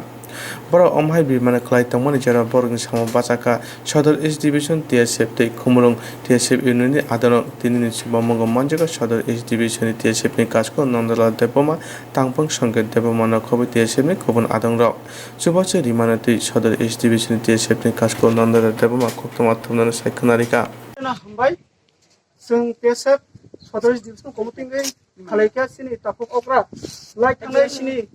Borok omo hai birmani kwlai tongmani jora borokni samung bachakha. Sodor East Division T S F tei Khumulwng T S F Unit ni adonok tinini chubamungo manjagwi Sodor East Division ni T S F ni Kaskol Nandalal Debbarma, Tangphung Sanket Debbarma no khobwi T S F ni kubun adongrok. Chubachu rimano twi Sodor East Division ni T S F ni Kaskol Nandalal Debbarma koktwma thumnani sai khwnarikha. Hambai. Chwng T S F Sodor Division Committee wngwi khalai khe chini takhuk okra lai thangnai chini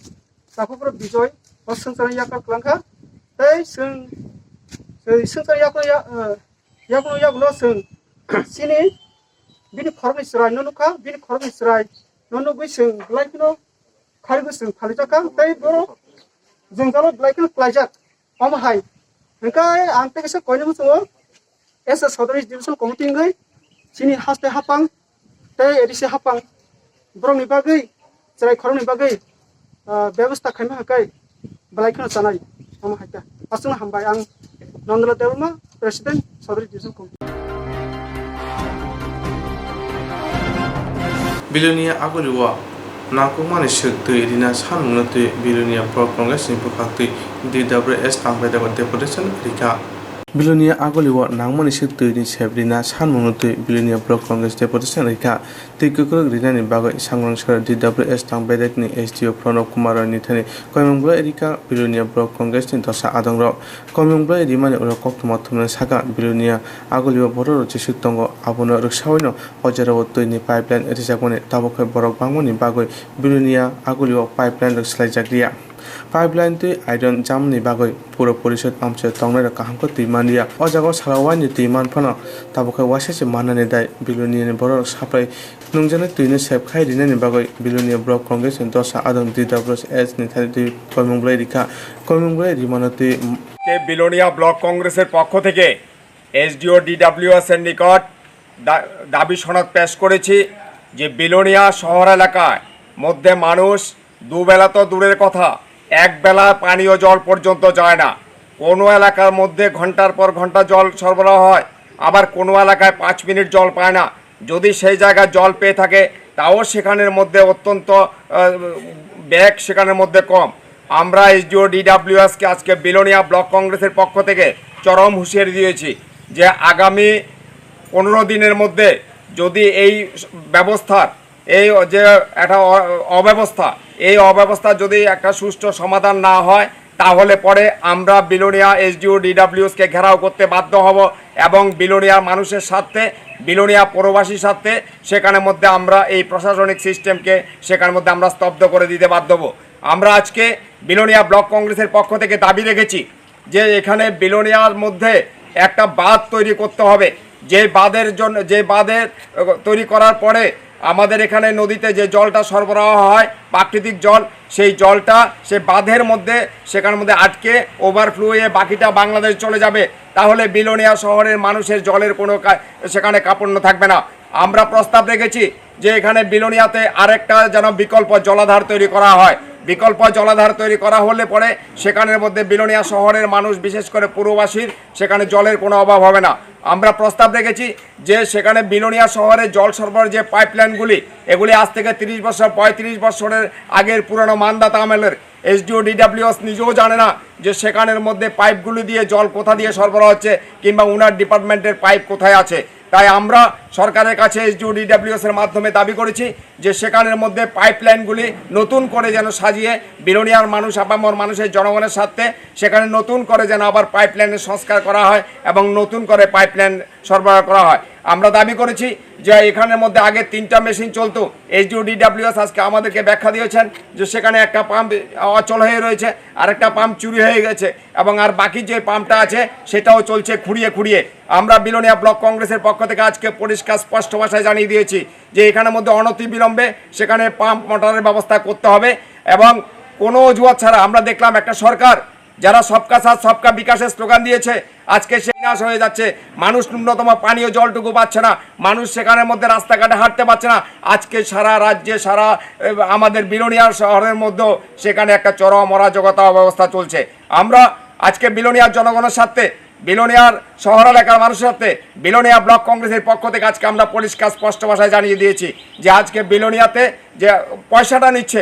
takhuk okra Bijoy o swngcharni yakar kwlangkha. Tei chwng, chwng swngcharni yakar ya-, eh, yakno yagulo chwng chini bini khoroknwi chwrai no nukha, bini khoroknwi chwrai no nugwi chwng lai phano kharwi chwng phalijakha. Tei borok Jwngjalo belai kheno klaijak. Omo hai hwnkhe ang tei kaisa koinwi muchungo S S Sodori Division Committee wngwi chini haste hapang tei A D C hapang borokni bagwi chwrai khoroknwi bagwi, ah, bebostha khaima hwnkhe belai kheno chanai. Omo hai khe aswkno hambai ang Nandala Debbarma, President, Sodori Division Committee. Bilonia Agulio nangkukmani swk twi rina sanmungno twi Bilonia Block Congress ni bwkhaktwi D W S tangbaidakgo deputation rikha. Bilonia Agulio nangmani swk twi ni sep rina sanmungno twi Bilonia Block Congress deputation rikha. Twi kwkrwk rinani bagwi Sangrong Sora D W S tangbaidakni S D O Pranab Kumar Roy ni thani koimung belai rikha Bilonia Block Congress ni dosa adongrok. Koimung belai rimani ulo koktwma thumnani saka Bilonia Agulio bororok jesuk tongo, abono rwksaui no o jorao twi ni pipeline rijakmani, tabuk khe borok bangmani bagwi Bilonia Agulio pipeline rok swlaijak liya. Pipeline twi iron jamani bagwi puro porishod amchoi tongnairok kaham khe twi manliya. O jagao salo waini twi man phano tabuk khe waisa se mannani dai Bilonia ni bororok supply nungjaknai twino sep khai rinani bagwi Bilonia Block Congress ni dosa adong D W S ni thani twi koimung belai rikha. Koimung belai rimano twi Ke Belonia block কংগ্রেসের পক্ষ থেকে SDO DWS এর নিকট দা-, দাবি সনদ পেশ করেছি যে বিলোনিয়া শহর এলাকায় মধ্যে মানুষ দুবেলা তো দূরের কথা, এক বেলা পানীয় জল পর্যন্ত যায় না। কোনো এলাকার মধ্যে ঘন্টার পর ঘন্টা জল সরবরাহ হয়, আবার কোনো এলাকায় পাঁচ মিনিট জল পায় না। যদি সেই জায়গায় জল পেয়ে থাকে, তাও সেখানের মধ্যে অত্যন্ত, আহ, ব্যাগ সেখানের মধ্যে কম। আমরা এসডিও ডিডাব্লিউএস কে আজকে বিলোনিয়া ব্লক কংগ্রেসের পক্ষ থেকে চরম হুঁশিয়ারি দিয়েছি যে আগামী পনেরো দিনের মধ্যে যদি এই ব্যবস্থার, এই যে একটা অ-, অব্যবস্থা, এই অব্যবস্থা যদি একটা সুষ্ঠু সমাধান না হয়, তাহলে পরে আমরা বিলোনিয়া এসডিও ডিডাব্লিউএস কে ঘেরাও করতে বাধ্য হব এবং বিলোনিয়ার মানুষের স্বার্থে, বিলোনিয়া পৌরবাসীর স্বার্থে সেখানের মধ্যে আমরা এই প্রশাসনিক সিস্টেমকে সেখানের মধ্যে আমরা স্তব্ধ করে দিতে বাধ্য হব। আমরা আজকে বিলোনিয়া ব্লক কংগ্রেসের পক্ষ থেকে দাবি রেখেছি যে এখানে বিলোনিয়ার মধ্যে একটা বাঁধ তৈরি করতে হবে। যে বাঁধের জন্য, যে বাঁধের, আহ, তৈরি করার পরে আমাদের এখানে নদীতে যে জলটা সরবরাহ হয়, প্রাকৃতিক জল, সেই জলটা সে বাঁধের মধ্যে, সেখানের মধ্যে আটকে ওভারফ্লো হয়ে বাকিটা বাংলাদেশ চলে যাবে। তাহলে বিলোনিয়া শহরের মানুষের জলের কোনো কা-, সেখানে কার্পণ্য থাকবে না। আমরা প্রস্তাব রেখেছি যে এখানে বিলোনিয়াতে আরেকটা যেন বিকল্প জলাধার তৈরি করা হয়। বিকল্প জলাধার তৈরি করা হলে পরে সেখানের মধ্যে বিলোনিয়া শহরের মানুষ, বিশেষ করে পুরবাসীর, সেখানে জলের কোনো অভাব হবে না। আমরা প্রস্তাব রেখেছি যে সেখানে বিলোনিয়া শহরে জল সরবরাহের যে পাইপলাইনগুলি, এগুলি আজ থেকে তিরিশ বছর, পঁয়ত্রিশ বছরের আগের পুরনো মান্ধাতা আমলের। এসডিও ডিডাব্লিউএস নিজেও জানে না যে সেখানের মধ্যে পাইপগুলি দিয়ে জল কোথা দিয়ে সরবরাহ হচ্ছে কিংবা ওনার ডিপার্টমেন্টের পাইপ কোথায় আছে। তাই আমরা সরকারের কাছে এসডিও ডিডাব্লিউএস এর মাধ্যমে দাবি করেছি যে সেখানের মধ্যে পাইপলাইনগুলি নতুন করে যেন সাজিয়ে বিলোনিয়ার মানুষ, আপামর মানুষের, জনগণের স্বার্থে সেখানে নতুন করে যেন আবার পাইপলাইনের সংস্কার করা হয় এবং নতুন করে পাইপলাইন সরবরাহ করা হয়। আমরা দাবি করেছি যে এখানের মধ্যে আগে তিনটা মেশিন চলতো, এসডিও ডিডাব্লিউএস আজকে আমাদেরকে ব্যাখ্যা দিয়েছেন যে সেখানে একটা পাম্প অচল হয়ে রয়েছে, আর একটা পাম্প চুরি হয়ে গেছে এবং আর বাকি যে পাম্পটা আছে সেটাও চলছে খুঁড়িয়ে খুঁড়িয়ে। আমরা বিলোনিয়া ব্লক কংগ্রেসের পক্ষ থেকে আজকে পরিষ্কার স্পষ্ট ভাষায় জানিয়ে দিয়েছি যে এখানের মধ্যে অনতিবিলম্বে সেখানে পাম্প মোটরের ব্যবস্থা করতে হবে এবং কোনো অজুহাত ছাড়া। আমরা দেখলাম একটা সরকার যারা সবকা সাথ সবকা বিকাশের স্লোগান দিয়েছে, আজকে সেই বিনাশ হয়ে যাচ্ছে। মানুষ ন্যূনতম পানীয় জলটুকু পাচ্ছে না, মানুষ সেখানের মধ্যে রাস্তাঘাটে হাঁটতে পারছে না। আজকে সারা রাজ্যে, সারা, এ, আমাদের বিলোনিয়া শহরের মধ্যেও সেখানে একটা চরম অরাজকতা অবস্থা চলছে। আমরা আজকে বিলোনিয়ার জনগণের স্বার্থে, বিলোনিয়ার শহর এলাকার মানুষের স্বার্থে বিলোনিয়া ব্লক কংগ্রেসের পক্ষ থেকে আজকে আমরা পরিষ্কার স্পষ্ট ভাষায় জানিয়ে দিয়েছি যে আজকে বিলোনিয়াতে যে পয়সাটা নিচ্ছে,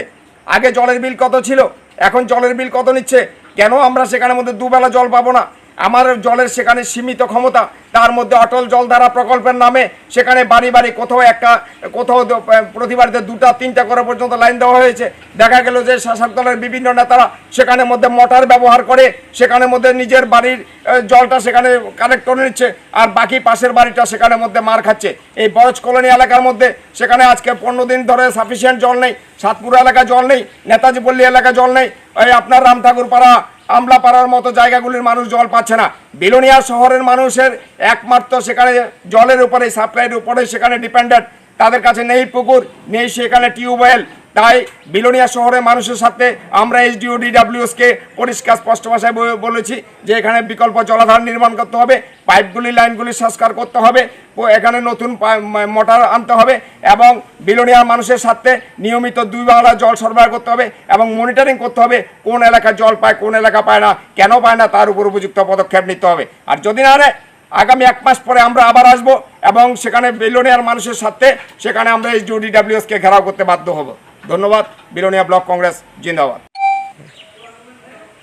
আগে জলের বিল কত ছিল, এখন জলের বিল কত নিচ্ছে, কেন আমরা সেখানের মধ্যে দুবেলা জল পাবো না? আমার জলের সেখানে সীমিত ক্ষমতা, তার মধ্যে অটল জলধারা প্রকল্পের নামে সেখানে বাড়ি বাড়ি কোথাও একটা, কোথাও দ-, প্রতি বাড়িতে দুটা তিনটা করে পর্যন্ত লাইন দেওয়া হয়েছে। দেখা গেল যে শাসক দলের বিভিন্ন নেতারা সেখানের মধ্যে মোটর ব্যবহার করে সেখানের মধ্যে নিজের বাড়ির, আহ, জলটা সেখানে কালেক্ট করে নিচ্ছে, আর বাকি পাশের বাড়িটা সেখানের মধ্যে মার খাচ্ছে। এই বরজ কলোনি এলাকার মধ্যে সেখানে আজকে পনেরো দিন ধরে সাফিসিয়েন্ট জল নেই, সাতপুরা এলাকা জল নেই, নেতাজি পল্লী এলাকা জল নেই, এই আপনার রাম ঠাকুর পাড়া, আমলা পাড়ার মতো জায়গাগুলির মানুষ জল পাচ্ছে না। বিলোনিয়া শহরের মানুষের একমাত্র সেখানে জলের উপরে, সাপ্লাইয়ের উপরে সেখানে ডিপেন্ডেন্ট। তাদের কাছে নেই পুকুর, নেই সেখানে টিউবওয়েল, তাই বিলোনিয়া শহরের মানুষের সাথে আমরা এসডিও ডিডাব্লিউএস কে পরিষ্কার স্পষ্ট ভাষায় ব-, বলেছি যে এখানে বিকল্প জলাধার নির্মাণ করতে হবে, পাইপগুলি, লাইনগুলি সংস্কার করতে হবে, প-, এখানে নতুন পা-, মা-, মোটর আনতে হবে এবং বিলোনিয়ার মানুষের সাথে নিয়মিত দুই বেলা জল সরবরাহ করতে হবে এবং মনিটরিং করতে হবে কোন এলাকা জল পায়, কোন এলাকা পায় না, কেন পায় না, তার উপর উপযুক্ত পদক্ষেপ নিতে হবে। আর যদি না নেয়, আগামী এক মাস পরে আমরা আবার আসব এবং সেখানে বিলোনিয়ার মানুষের সাথে সেখানে আমরা এসডিও ডিডাব্লিউএস কে ঘেরাও করতে বাধ্য হব। ধন্যবাদ। বিলোনিয়া ব্লক কংগ্রেস জিন্দাবাদ।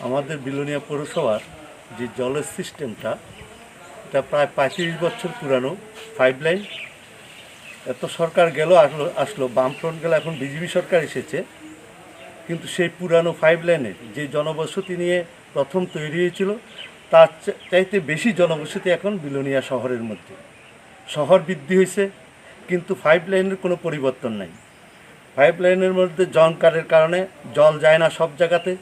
আমাদের বিলোনিয়া পৌরসভার যে জলের সিস্টেমটা, এটা প্রায় পঁয়ত্রিশ বছর পুরানো পাইপলাইন। এত সরকার গেল, আসলো আসলো, বামফ্রন্ট গেল, এখন বিজেপি সরকার এসেছে, কিন্তু সেই পুরানো পাইপলাইনের যে জনবসতি নিয়ে প্রথম তৈরি হয়েছিল, তার চা-, চাইতে বেশি জনবসতি এখন বিলোনিয়া শহরের মধ্যে। শহর বৃদ্ধি হয়েছে, কিন্তু পাইপলাইনের কোনো পরিবর্তন নাই। পাইপলাইনের মধ্যে জংকারের কারণে জল যায় না সব জায়গাতে,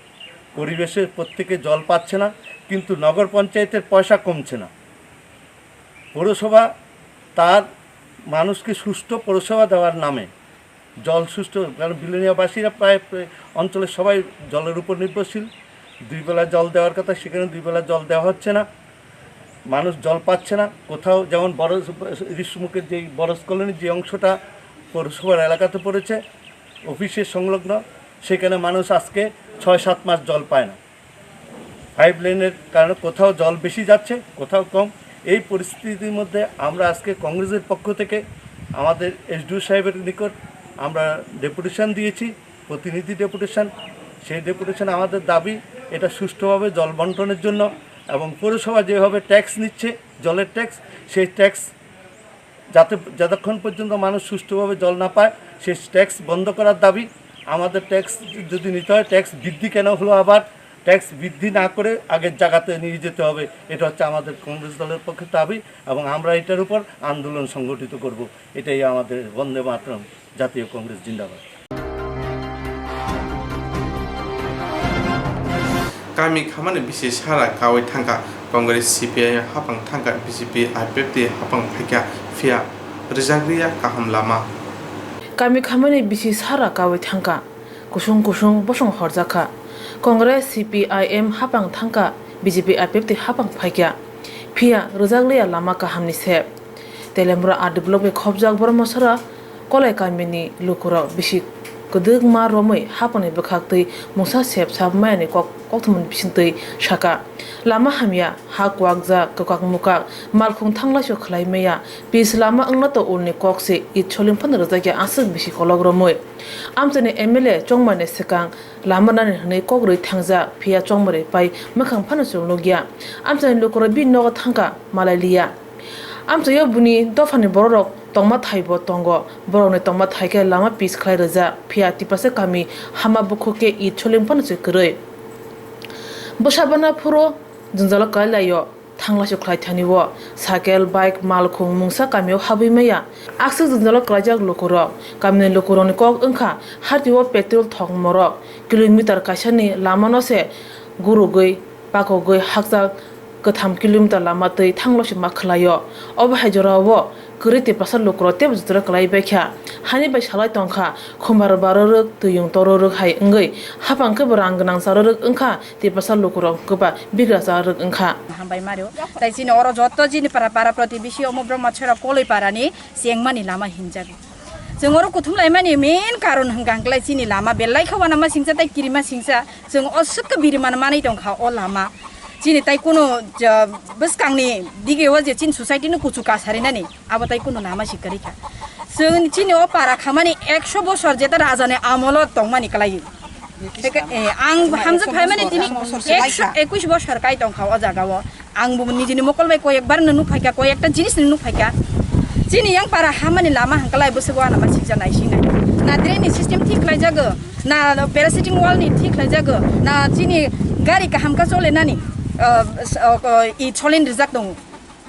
পরিবেশে প্রত্যেকে জল পাচ্ছে না, কিন্তু নগর পঞ্চায়েতের পয়সা কমছে না। পৌরসভা তার মানুষকে সুষ্ঠু পৌরসভা দেওয়ার নামে জল সুষ্ঠু, কারণ বিলোনিয়াবাসীরা প্রায়, প্রায় অঞ্চলের সবাই জলের উপর নির্ভরশীল। দুই বেলা জল দেওয়ার কথা, সেখানে দুই বেলা জল দেওয়া হচ্ছে না, মানুষ জল পাচ্ছে না। কোথাও যেমন বরজ, রিসমুখের যেই বরজ কলোনির যে অংশটা পৌরসভার এলাকাতে পড়েছে, অফিসের সংলগ্ন, সেখানে মানুষ আজকে ছয় সাত মাস জল পায় না। পাইপলাইনের কারণে কোথাও জল বেশি যাচ্ছে, কোথাও কম। এই পরিস্থিতির মধ্যে আমরা আজকে কংগ্রেসের পক্ষ থেকে আমাদের এসডিও সাহেবের নিকট আমরা ডেপুটেশন দিয়েছি, প্রতিনিধি ডেপুটেশন। সেই ডেপুটেশন আমাদের দাবি, এটা সুষ্ঠুভাবে জল বন্টনের জন্য এবং পৌরসভা যেভাবে ট্যাক্স নিচ্ছে, জলের ট্যাক্স, সেই ট্যাক্স যাতে, যতক্ষণ পর্যন্ত মানুষ সুষ্ঠুভাবে জল না পায়, সেই ট্যাক্স বন্ধ করার দাবি। আমাদের ট্যাক্স যদি নিতে হয়, ট্যাক্স বৃদ্ধি কেন হলো আবার? ট্যাক্স বৃদ্ধি না করে আগের জায়গাতে নিয়ে যেতে হবে। এটা হচ্ছে আমাদের কংগ্রেস দলের পক্ষে দাবি এবং আমরা এটার উপর আন্দোলন সংগঠিত করব। এটাই আমাদের বন্দে মাতরম, জাতীয় কংগ্রেস জিন্দাবাদ। Kami khamani bisi sara kawi thangkha, Congress, C P I M hapang thangkha, B J P, I P F T hapang phaikha, phiya rwjak rwya kaham lama. Kami khamani bisi sara kawi thangkha, kusung kusung bosong horjakha, Congress, C P I M hapang thangkha, B J P, I P F T hapang phaikha, phiya rwjak rwya lama kahamni se. Telemra R D block bai khopjak Bormosora Kolai kamini lukurok bisi kwdwkma romwi hapangni bwkhak twi mungsa sep sap mayani kok, kokthumni bisingtwi saka. Lama hamya, ha kwakjak, kwkak mukak, malkhung thanglaisio khlai maya, pis lama wngna to ulni kok se it soling phano rwjakya aswk bisi kolok romwi. Amchaini M L A chongmani swkang lama nani hwnwi kok rwi thangjak, phiya chongmari pai mwkhang phano chwng nukya. Amchaini lukurok bini nogo thangkha malai liya. Amchaio buni dophani bororok tongma thaibo tongo. Borokni tongma thai khe lama pis khlai rwjak, phiya Tiprasa kami hama bukhuk khe it soling phano se kwrwi. Bwsa bana phuru jwngjalo kwlai laio, thanglaisio khlai thani o. Cycle, bike, malkhung mungsa kamio habwi maya. Aswk jwngjalo kwlaijak lukurok. Kamini lukurokni kok wngkha, hartio petrol thok morok, kilometer kaisani lamano se gurugwi, pakogwi hakchal kwtham kilometer lama twi thanglaisima khlaio. Obo hai jorao kwrwi Tiprasa lukurok teibo jotono kwlai baikha. Hani bai salai tongkha, khumbar barorwk, twiyung tororwk hai wngwi. Hapang khe bo rang gwnang charorwk wngkha, Tiprasa lukurok kwba bigra charorwk wngkha. Hambai mario. Tai chini oro joto chini para, para protibesi omo Brahmachara Koloi parani chengmani lama hinjago. Chwng oro kuthum laimani main karon hwnkha hwnkhe chini lama belai khe uanama singsa tei kirima singsa. Chwng o swk khe biri man manwi tongkha o lama. Chini tai kuno, ja, bwskangni dige o je chini society no kuchu kasarinani, abo tai kuno lama si kwrwi kha. Chwng chini o para khamani ekso bosor jeta rajani amolo tongmani kwlai. Eke, eh, ang hamjak phaimani tini ekso ekush bosor kai tongkha o jaga o. Ang bo nijini mokol bai koi ekbar no nuk phaikha, koi ekta jinis no nuk phaikha. Chini yang para hamani lama hangkalai bwswk o anama sikja naisinai. Na drain ni system thik khlaijago, na parasitic wall ni thik khlaijago, na chini gari kaham ka chole nani, ah, s-, ah, ah, i cholin rijak tongo.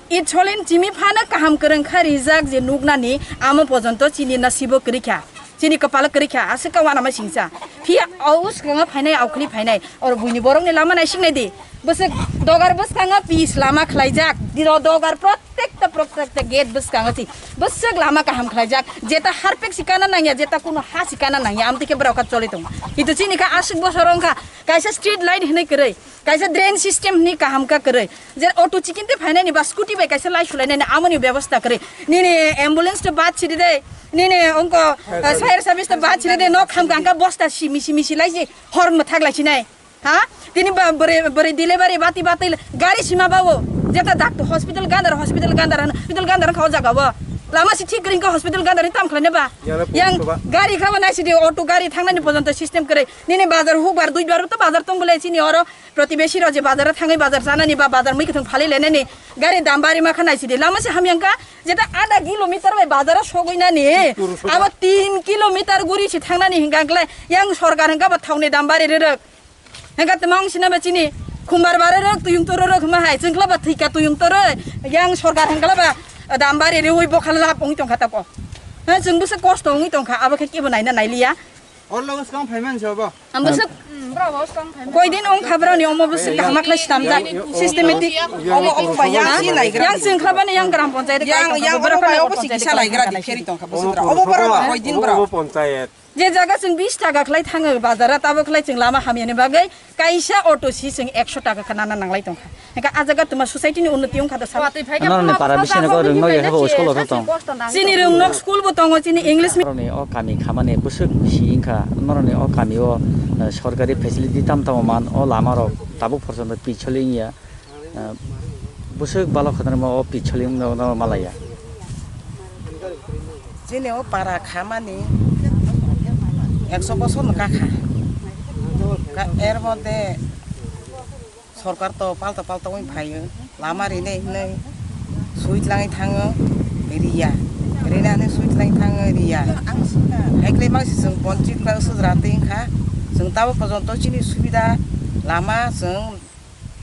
I cholin chimi phano kaham kwrwng kha rijak je nuk nani amo pojonto chini nasibo kwrwi kha. Chini kwpalo kwrwi kha, aswk kha uanama singcha. Phiya o swkango phainai, aukhli phainai. Oro buini borokni lama naising nai di. Bwswk dogar bwskango pis lama khlaijak. Diro dogar protekta, protekta gate bwskango si. Bwswk lama kaham khlaijak. Jeta harpek si kana nangya, jeta kuno ha si kana nangya. Amtwi khe borok kha choli tongo. Itu chini kha aswk bosor wngkha. Kaisa street light hinwi kwrwi. Kaisa drain system ni kaham kha kwrwi. Je auto chikinte phainani ba scooty bai kaisa lai sulainani amoni bebosta kwrwi. Nini ambulance to bad siri de. Nini ongko, eh, fire service to bad siri de. Nok ham kangka bosta simi simi silai si hor mwthak lai sinai. Ha? Tini ba bore, bore delivery bati bati gari sima bawo. Jeta dak hospital gandar, hospital gandar, hospital gandar kha o jaga wo. Lama si thik ring ka hospital gandar ni tam khlaine ba. Yala pung Yang soba. Gari kha ba nai sidi auto gari thangnani pojonto system kwrwi. Nini bazar hukbar duibar to bazar tong bole chini oro. Protibesi rok je bazar o thangwi bazar chanani ba bazar mui kwthwng phalwi lenani gari dam bari ma kha naisidi lama se hamyang kha jeta ada kilometer bai bazar o sogwi nani abo tin kilometer guri se thangnani hingka khlai yang sorkar hingka ba thokni dam bari rwrwk hingka tma wng sina ba chini khumbar bare rwk tuyung toro rwk hwnma hai chwng khlai ba thwika tuyung toro yang sorkar hingka ba dam bari rwui bokha lab wngwi tongkha tako ha chwng bwsa kosto wngwi tongkha abo khe kibo naina nailiya. Oro logo swkang phaiman se obo. Ang bwswk koidin wng kha borok ni omo bwswk kaham khlai swnamjak systematic. Omo omo bai yang si lai gra. Yang chwng khlabani yang gram panchayat yang yang omo bai obo si kisa lai gra di pheri tong kha bwswk gra. Obo borok bai koidin borok. Obo panchayat. Je jaga chwng bis taka khlai thango bazar o tabo khlai chwng lama hamyani bagwi kaisa auto si chwng ekso taka kha nana nanglai tongkha. Hingke ah jaga tuma society ni unnoti wngkha da sabo. Norok ni para bising ko rwng nok ya habo school o tong. Chini rwng nok school bo tongo chini English mi- Norok ni o kami khamani bwswk si wngkha norok ni o kami o, eh, sorkari facility tam tamo man o lama rok tabuk porjonto picholi wngya, eh, bwswk balok khatarma o picholi wngno malaya. Chini o para khamani ekso bosor no kakha. Ka-, er moddhe sorkar to palto palto wng phaio, lama rinai hinwi sui tlangwi thango, riya. Rinani sui tlangwi thango, riya. Haiklai mangsi chwng ponchik khlai sujra twi wngkha. Chwng tabo pojonto chini subida lama chwng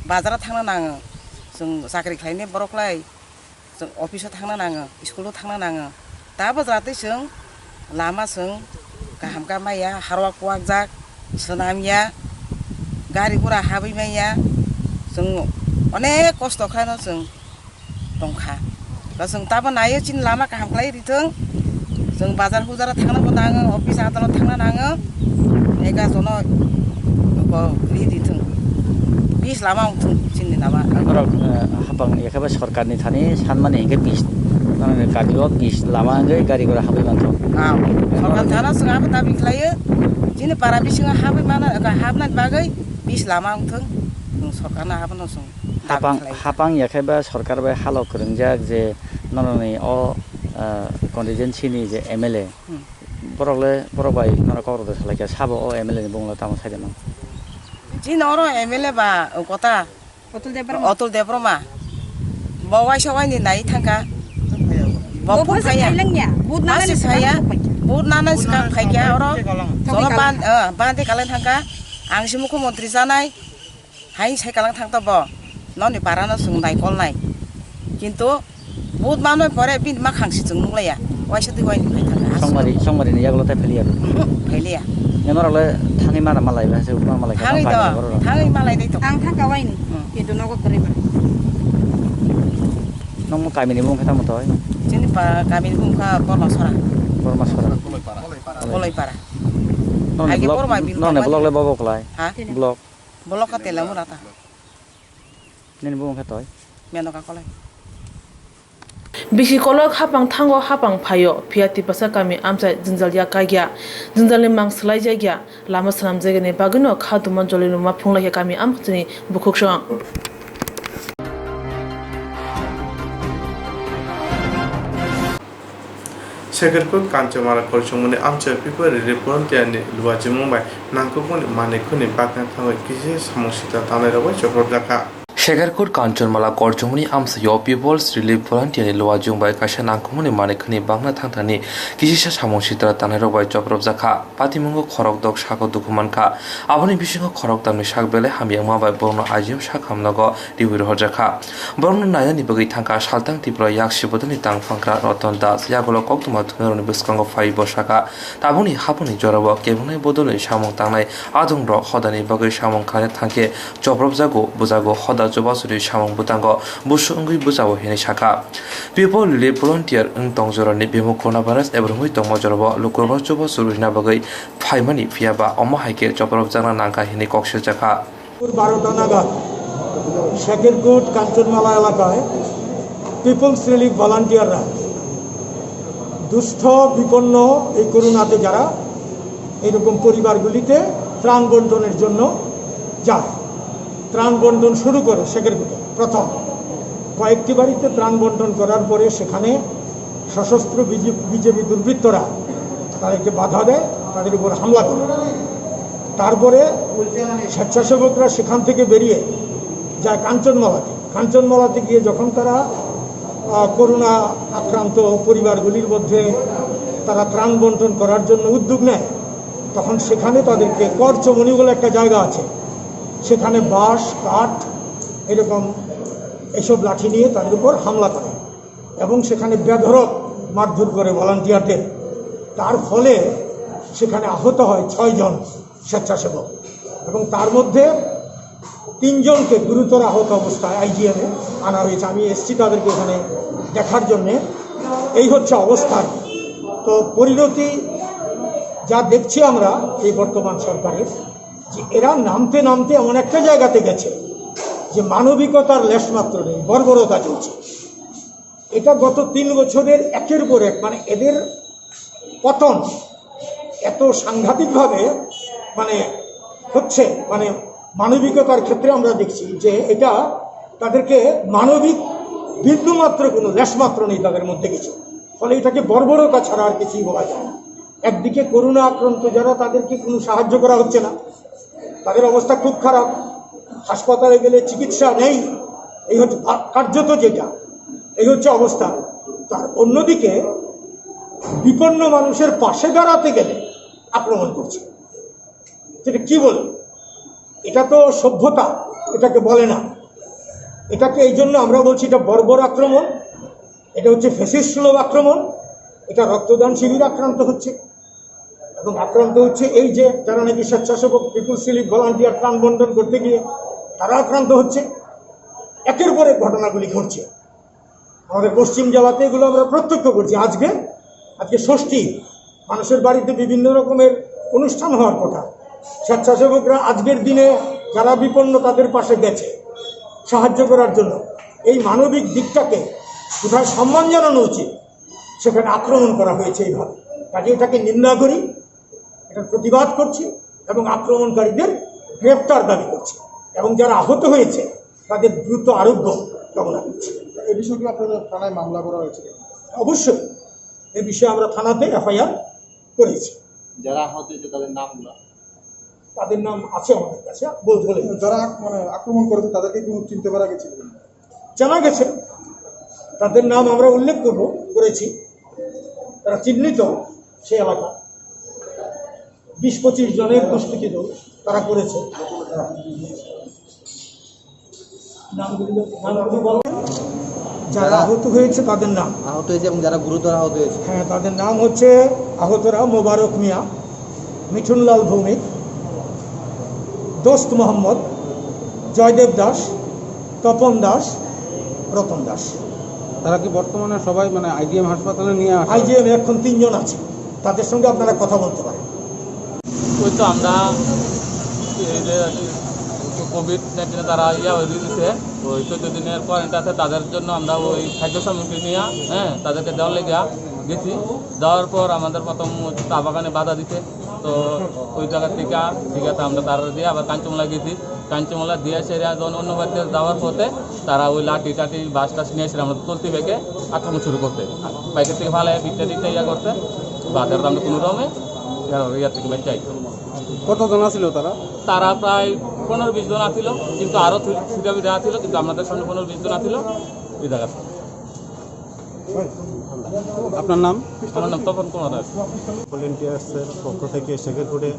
bazaro thangna nango. Chwng chakri khlainai borok lai. Chwng office o thangna nango, school o thangna nango. Tabo jatwi chwng lama chwng kaham kha maya, harwa kuwak jak, swnam ya, gari gura habwi maya. Chwng onek kosto khlaino chwng tongkha. Ba chwng tabo naio chini lama kaham khlai rithwng. Chwng bazar hujaro thangna bo nango, office adalot thangna nango. Ega jono ko ri di thung. Bis lama wng thung chini lama. Norok, eh, hapang ya khe ba sorkar ni thani sanmani hingke bis. Nang ni kati o bis lama hingke gari gora habwi mantho. Ah, sorkar thana chwng abo dabi khlaio. Chini para bisingo habwi mana, habna bagwi bis lama wng thung. Chwng sorkar no abono chwng dabi Hapang, khlai. Hapang ya khe ba sorkar bai halok kwrwngjak je norok ni o, eh, constituency ni je M L A. Hmm. Borok le, borok bai norok kok rwdwk salai kha, sabo o M L A ni bumung le tamo sai de no? Chini oro M L A ba, o kota? Atul Debbarma. Atul Debbarma. Bo waisa waini nai thangkha. Bo Bo phone phone phaya. Khailangya. Vote nana Masi ni saya. Vote nana swkang phaikya oro. Thangwi Solo kalang. Ban, eh, bande kalang thangkha. Ang si mukhyamantri janai. Hai sai kalang thang to bo, noni para no chwng nai kol nai. Kintu but manoi pore bini makhang si chwng nukla ya. Waisa twi waini phai thang. Songmari, songmari ni yagulo tai pheliya. Pheliya. Norok le thangwi mana malai ba se ma malai ka Thangwi ma to, phai borok. Thangwi malai dai to. Ang thang ka waini. Hmm. Kintu nogo kwrwi ba. Nong mo kami ni mung kha tamo toi? Chini pa kami ni mung kha Borma Sora. Borma Sora. Koloi para. Nong ni Aige blog, Borma bil nong ni tongmani. Blog le bobo klai. Ha? Blog. Bolok ka tela mura ta. Nini bumung khe toi? Meno ka kolai. Bisi kolok hapang thango hapang phaio, phiya Tiprasa kami amchai jwngjal ya kagya, jwngjal ni mang swlai jakya, lama swnam jagani bagwino kha duma joli luma phunglai khe kami amchini bukhuk song. Sekerkut Kanchomara Khorchongmani amchai People Relief Volunteer ni luachimung bai nangkukmani manwi khuni bakna thangwi kisi samung sita tangnairok bai chopropjakha. Shekarkut Kanchanmala Korchomani amsaio People's Relief Volunteer ni luajwng bai kaisa nangkukmani manikhani bangna thangthani kisisa samung sitra tanairok bai chopropjakha. Patimungo khorokdok sako dukhu mankha. Aboni bisingo khorokdamni sak belai hamyakma bai borokno I G M sak hamnago riwi rohorjakha. Borokno nainani bagwi thangkha Saltang Tripura yak sibodani tangphangkra Roton Das. Yagulo koktwma thunairokni bwskango phaiwi bo sakha, tabukni haphangni jorao kebengnaini bodolni samung tangnai adongrok hodani bagwi samung khlaina thangkhe chopropjago, bujago, hoda chubachu rwi samung bwtango busu wngwi bujao, hwnwi sakha. People Relief Volunteer wng tong jorani bimuk coronavirus ebrwngwi tongma jorao lukurokno chubachu rwna bagwi phaimani, phiyaba omo hai khe chopropjakna nangkha hwnwi kok sijakha. দুপুর বারোটা নাগাদ শেখেরকুট কাঞ্চনমালা এলাকায় people's relief ভলান্টিয়াররা দুস্থ বিপন্ন এই করোনাতে যারা এরকম পরিবারগুলিতে ত্রাণ বন্টনের জন্য যায়। ত্রাণ বন্টন শুরু করে শেখেরকুটে প্রথম। কয়েকটি বাড়িতে ত্রাণ বন্টন করার পরে সেখানে সশস্ত্র বিজে-, বিজেপি দুর্বৃত্তরা তাদেরকে বাধা দেয়, তাদের উপর হামলা করে। তারপরে স্বেচ্ছাসেবকরা সেখান থেকে বেরিয়ে যায় কাঞ্চনমালাতে। কাঞ্চনমালাতে গিয়ে যখন তারা, আহ, করোনা আক্রান্ত পরিবারগুলির মধ্যে তারা ত্রাণ বন্টন করার জন্য উদ্যোগ নেয়, তখন সেখানে তাদেরকে করচমনি বলে একটা জায়গা আছে, সেখানে বাঁশ, কাঠ, এরকম এসব লাঠি নিয়ে তাদের উপর হামলা করে এবং সেখানে বেধড়ক মারধর করে ভলান্টিয়ারদের। তার ফলে সেখানে আহত হয় ছয় জন স্বেচ্ছাসেবক এবং তার মধ্যে তিনজনকে গুরুতর আহত অবস্থায় আইজিএমে আনা হয়েছে। আমি এসছি তাদেরকে ওখানে দেখার জন্যে। এই হচ্ছে অবস্থা। তো পরিণতি যা দেখছি আমরা এই বর্তমান সরকারের, যে এরা নামতে নামতে এমন একটা জায়গাতে গেছে যে মানবিকতার লেশমাত্র নেই, বর্বরতা চলছে। এটা গত তিন বছরের একের পর এক, মানে, এদের পতন এত সাংঘাতিকভাবে, মানে, হচ্ছে, মানে, মানবিকতার ক্ষেত্রে আমরা দেখছি যে এটা তাদেরকে মানবিক বিন্দুমাত্র কোনো লেশমাত্র নেই তাদের মধ্যে কিছু। ফলে এটাকে বর্বরতা ছাড়া আর কিছুই বলা যায় না। একদিকে করোনা আক্রান্ত যারা, তাদেরকে কোনো সাহায্য করা হচ্ছে না, তাদের অবস্থা খুব খারাপ, হাসপাতালে গেলে চিকিৎসা নেই, এই হচ্ছে ভা-, কার্যত যেটা, এই হচ্ছে অবস্থা। তার অন্যদিকে বিপন্ন মানুষের পাশে দাঁড়াতে গেলে আক্রমণ করছে। সেটা কি বলে? এটা তো সভ্যতা, এটাকে বলে না। এটাকে এই জন্য আমরা বলছি এটা বর্বর আক্রমণ, এটা হচ্ছে ফ্যাসিস্ট সুলভ আক্রমণ, এটা রক্তদান শিবির আক্রান্ত হচ্ছে। এবং আক্রান্ত হচ্ছে এই যে যারা নাকি স্বেচ্ছাসেবক পিপলস রিলিফ ভলান্টিয়ার ত্রাণ বন্টন করতে গিয়ে তারা আক্রান্ত হচ্ছে। একের পর এক ঘটনাগুলি ঘটছে। আমাদের পশ্চিম জেলাতে এগুলো আমরা প্রত্যক্ষ করছি। আজকে, আজকে ষষ্ঠী, মানুষের বাড়িতে বিভিন্ন রকমের অনুষ্ঠান হওয়ার কথা। স্বেচ্ছাসেবকরা আজকের দিনে যারা বিপন্ন তাদের পাশে গেছে সাহায্য করার জন্য। এই মানবিক দিকটাকে কোথায় সম্মান জানানো উচিত, সেখানে আক্রমণ করা হয়েছে এইভাবে। কাজে এটাকে নিন্দা করি, এটার প্রতিবাদ করছি এবং আক্রমণকারীদের গ্রেপ্তার দাবি করছি এবং যারা আহত হয়েছে তাদের দ্রুত আরোগ্য কামনা করছি। এই বিষয়ে কি আপনাদের থানায় মামলা করা হয়েছে? অবশ্যই, এ বিষয়ে আমরা থানাতে এফআইআর করেছি। যারা আহত হয়েছে তাদের নামগুলো? তাদের নাম আছে আমাদের কাছে, বল-, বলে দিচ্ছি। যারা আক-, মানে আক্রমণ করেছে তাদেরকে কি চিনতে পারা গেছে? জানা গেছে, তাদের নাম আমরা উল্লেখ করব, করেছি, তারা চিহ্নিত সে এলাকা। বিশ পঁচিশ জনের দুষ্কৃতী দল তারা করেছে। নামগুলি, নামগুলি বলো। যারা আহত হয়েছে তাদের নাম। আহত হয়েছে এবং যারা গুরুতর আহত হয়েছে। হ্যাঁ, তাদের নাম হচ্ছে আহতরা মোবারক মিয়া, মিঠুনলাল ভৌমিক, দোস্ত মোহাম্মদ, জয়দেব দাস, তপন দাস, রতন দাস। তারা কি বর্তমানে সবাই, মানে, আইজিএম হাসপাতালে নিয়ে আসা? আইজিএম এখন তিনজন আছে, তাদের সঙ্গে আপনারা কথা বলতে পারেন। ওই তো আমরা এই যে কোভিড নাইন্টিনে তারা ইয়া হয়ে দিয়েছে, ওই চোদ্দ দিনের কোয়ারেন্টাইন আছে, তাদের জন্য আমরা ওই খাদ্য সামগ্রী নিয়ে, হ্যাঁ, তাদেরকে দেওয়ার লেগে গেছি। দেওয়ার পর আমাদের প্রথম চা বাগানে বাধা দিছে, তো ওই জায়গা থেকে ঠিক আছে, আমরা তারা দিয়ে আবার কাঞ্চনমালা গেছি। কাঞ্চনমালা দিয়ে সেরে যখন অন্য বাড়িতে যাওয়ার পথে তারা ওই লাঠি টাঠি বাঁশ টাশ নিয়ে এসে আমরা চলতি বাইকে আক্রমণ শুরু করতে। বাইকের থেকে ফালাই পিঠটা দিতে ইয়া করতে, বাজার আমরা কোনো রকমে ইয়ার, ইয়ার থেকে বাইক যাই। কতজন আছিল তারা? তারা প্রায় পনেরো বিশ জন আছিল, কিন্তু আরো থু-, ছুটাবি দেওয়া ছিল, কিন্তু আপনাদের সামনে পনেরো বিশ জন আছিল, এই জায়গা। আপনার নাম? আমার নাম তপন কুমার দাস। ভলেন্টিয়ার্সের পক্ষ থেকে শেখেরকোটে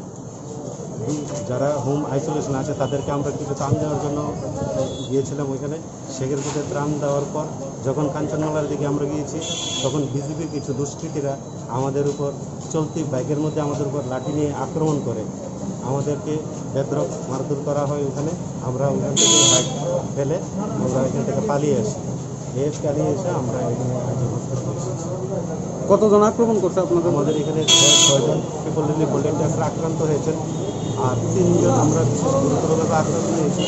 যারা হোম আইসোলেশন আছে, তাদেরকে আমরা কিছু ত্রাণ দেওয়ার জন্য গিয়েছিলাম ওইখানে। শেখেরকোটে ত্রাণ দেওয়ার পর যখন কাঞ্চনমালার দিকে আমরা গিয়েছি, তখন বিজিবির কিছু দুষ্কৃতীরা আমাদের উপর চলতি বাইকের মধ্যে আমাদের উপর লাঠি নিয়ে আক্রমণ করে। আমাদেরকে বেধড়ক মারধর করা হয় ওখানে। আমরা ওখান থেকে বাইক ফেলে আমরা এখান থেকে পালিয়ে আসি। এসে পালিয়ে এসে আমরা এখানে আইজি হসপিটালে এসেছি। কতজন আক্রমণ করছে আপনাদের? আমাদের এখানে ছয়, ছয়জন পিপল রিলিফ ভলেন্টিয়ার্সরা আক্রান্ত হয়েছেন, আর তিনজন আমরা বিশেষ গুরুতরভাবে আক্রান্ত হয়েছি।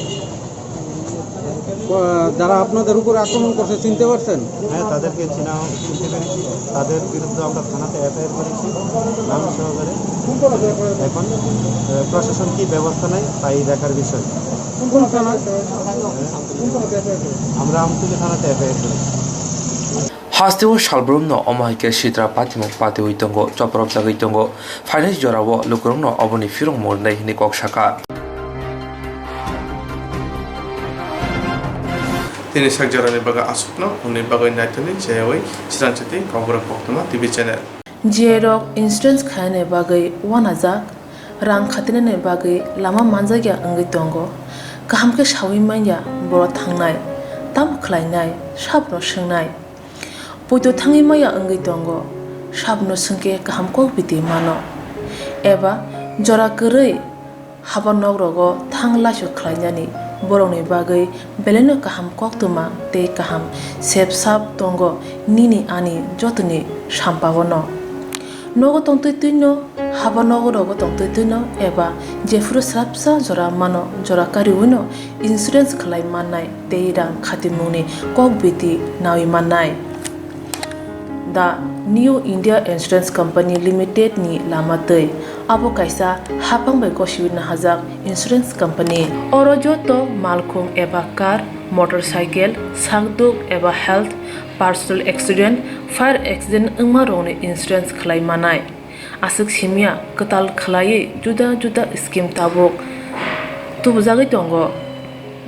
আহ, যারা আপনাদের উপরে আক্রমণ করছে, চিনতে পারছেন? হ্যাঁ, তাদেরকে চিনা, চিনতে পেরেছি। তাদের বিরুদ্ধে আমরা থানাতে এফআইআর করেছি, নাম সহকারে। এখন, আহ, প্রশাসন কি ব্যবস্থা নেয়, তাই দেখার বিষয়। কোন থানা? আমরা আমতলী থানাতে এফআইআর করেছি। Hasteo salbrumno omo hai khe sitra patimung patiwi tongo, chopropjagwi tongo. Phainai jorao lukurokno oboni phirong murnai hwnwi kok sakha. Tini sak jorani bagwi aswkno hwnwi bagwi naitoni cheyawi sranchati Kokborok Koktwma T V channel. Jiyarok insurance khainani bagwi uanajak, rang khatinani bagwi lama manjakya wngwi tongo. Kaham khe sawi manya borok thangnai, tamo khlainai, sabno swngnai. Poito thangwi maya wngwi tongo, sabno swngkhe kaham kok biti mano. Eba jora kwrwi haba nok rogo thang laisu khlainani borokni bagwi belaino kaham koktwma tei kaham sep sap tongo nini ani jotoni sampao no. Nogo tongtwi twino, haba nogo rogo tongtwi twino eba jephuru swrapsa jora mano, jora kariwino insurance khlai mannai tei rang khatimungni kok biti nawi mannai. The New India Insurance Company Limited ni lama twi. Abo kaisa haphang bai gosiwi nahajak insurance company. Oro joto malkhung eba car, motorcycle, sakduk eba health, personal accident, fire accident wngma rokni insurance khlai manai. Aswk simya kwtal khlaiwi juda juda scheme tabuk tubujagwi tongo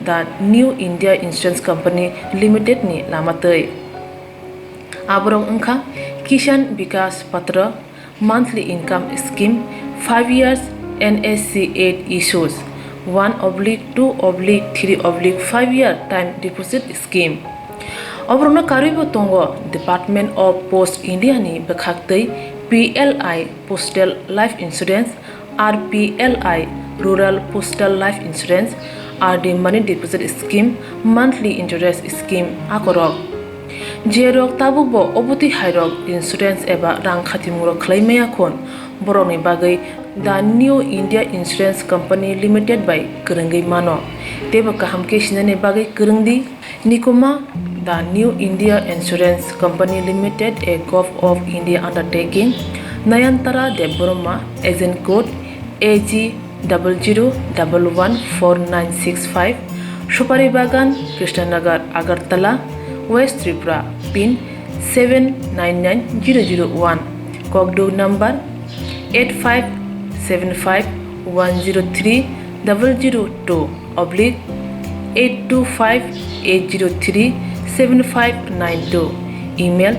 The New India Insurance Company Limited ni lama twi. Aborok wngkha Kisan Vikas Patra, monthly income scheme, five years N S C eight issues, one oblique two oblique three oblique five year time deposit scheme. Oborokno karwibo tongo Department of Post India ni bwkhaktwi P L I Postal Life Insurance, R P L I Rural Postal Life Insurance, R D Money Deposit Scheme, Monthly Interest Scheme akorok. Jerok tabukbo obotwi hairok insurance eba rang khatimungrok khlai maya khun, borokni bagwi The New India Insurance Company Limited bai kwrwngwi mano. Teibo kaham khe sinani bagwi kwrwng di. Nikuma, The New India Insurance Company Limited, a Govt of India undertaking, Nayantara Debbarma, agent code A G double zero double one four nine six five, Supari Bagan, Krishnanagar, Agartala, West Tripura, pin seven nine nine zero zero one, Kokduk number eight five seven five one zero three double zero two oblique eight two five eight zero three seven five nine two, email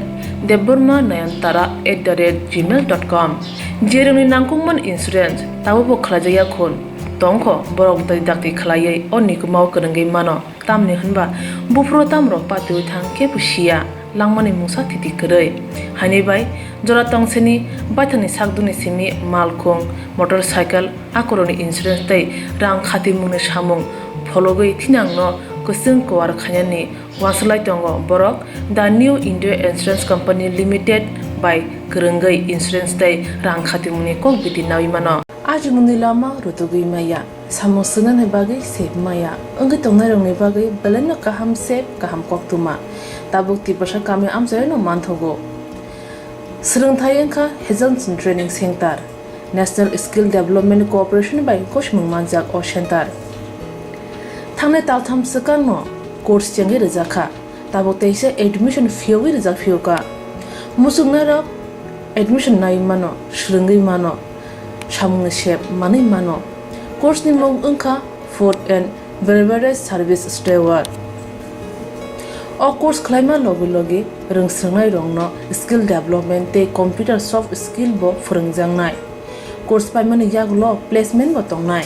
debbarma nayantara at the rate gmail dot com. Jerokni nangkukmani insurance tabukbo khlaijakya khun tongkho, borok dakti khlaiwi o nikumao kwrwngwi mano. Tamni hwnba buphuru tamrok patiwi thang kebo siya, langmani mungsa thiti kwrwi. Haini bai jora tongseni baithangni sakdukni simi malkhung, motorcycle, akorokni insurance tei rang khatimungni samung phologwi thinangno kwchwng kuar khainani uansuk lai tongo borok The New India Insurance Company Limited bai kwrwngwi insurance tei rang khatimungni kok biti nawi mano. Ajimungni lama rutugwi maya. Samung swngnani bagwi sep maya wngwi tongnairokni bagwi belaino kaham sep, kaham koktwma. Tabuk Tiprasa kami amchaino manthogo. Swrwngthai wngkha Hazelson Training Center, National Skill Development Corporation bai gosimung manjak o center. Thangnai taltham swkangno course chengwi rwjakha. Tabuk teisa admission phiyogwi rijak phiyokha. Muchungnairok admission naiwi mano, swrwngwi mano, samungni sep manwi mano. Course ni mung wngkha Food and Beverage Service Steward. O course khlaima logi logi rwngswrwngnairokno skill development tei computer soft skill bo phwrwngjaknai. Course paimani yagulo placement bo tongnai.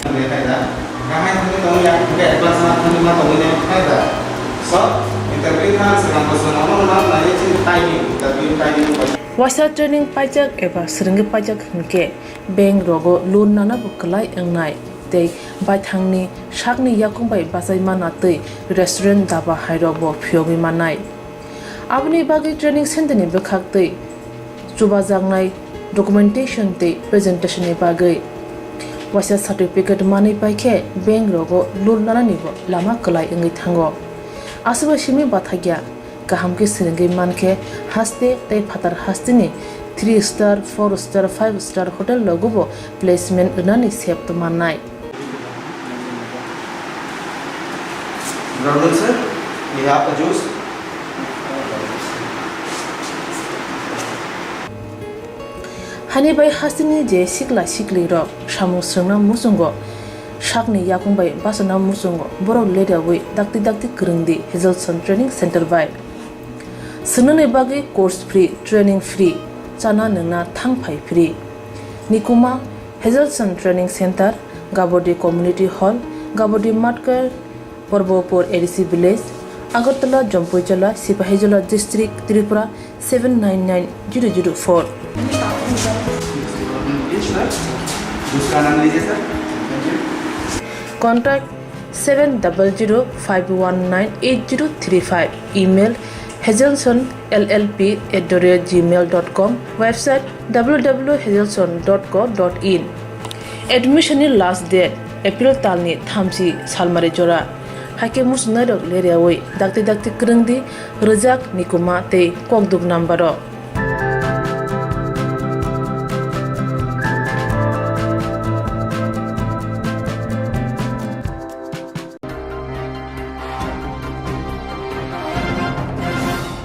Waisa training paijak eba swrwngwi paijak hwnkhe bank rogo loan nana bo kwlai wngnai tei baithangni sakni yakung bai bachai mana tei restaurant daba hairok bo phiyogwi mannai. Aboni bagwi training center ni bwkhak tei chubajaknai documentation tei presentation ni bagwi waisa certificate manwi paikhe bank rogo loan nanani bo lama kwlai wngwi thango. Aswk bai simi bathakya kaham khe swrwngwi mankhe haste tei phatar hasteni three star, four star, five star hotel rogo bo placement rwnani sep mannai. Brother sir, we have a juice. Hani bai hasteni je sikla sikli rok samung swrwngna muchungo sakni yakung bai bachana muchungo borok leriawi dakti dakti kwrwngdi Hazelson Training Center bai. Swngnani bagwi course free, training free, chana nwngna thangphai free. Nikuma Hazelson Training Center, Gabodi Community Hall, Gabodi Matkar, Porbopur A D C Village, Agartala, Jampuijala, Sipahijola District, Tripura seven nine nine zero zero four. Contact seven double zero five one nine eight zero three five. Email hazelson L L P at the rate gmail dot com. Website W W W hazelson dot co dot in. Admission ni last date April talni thamchi salmari jora. Haikhe muchungnairok leriawi dakti dakti kwrwngdi rwjak, nikuma tei kokduk number o.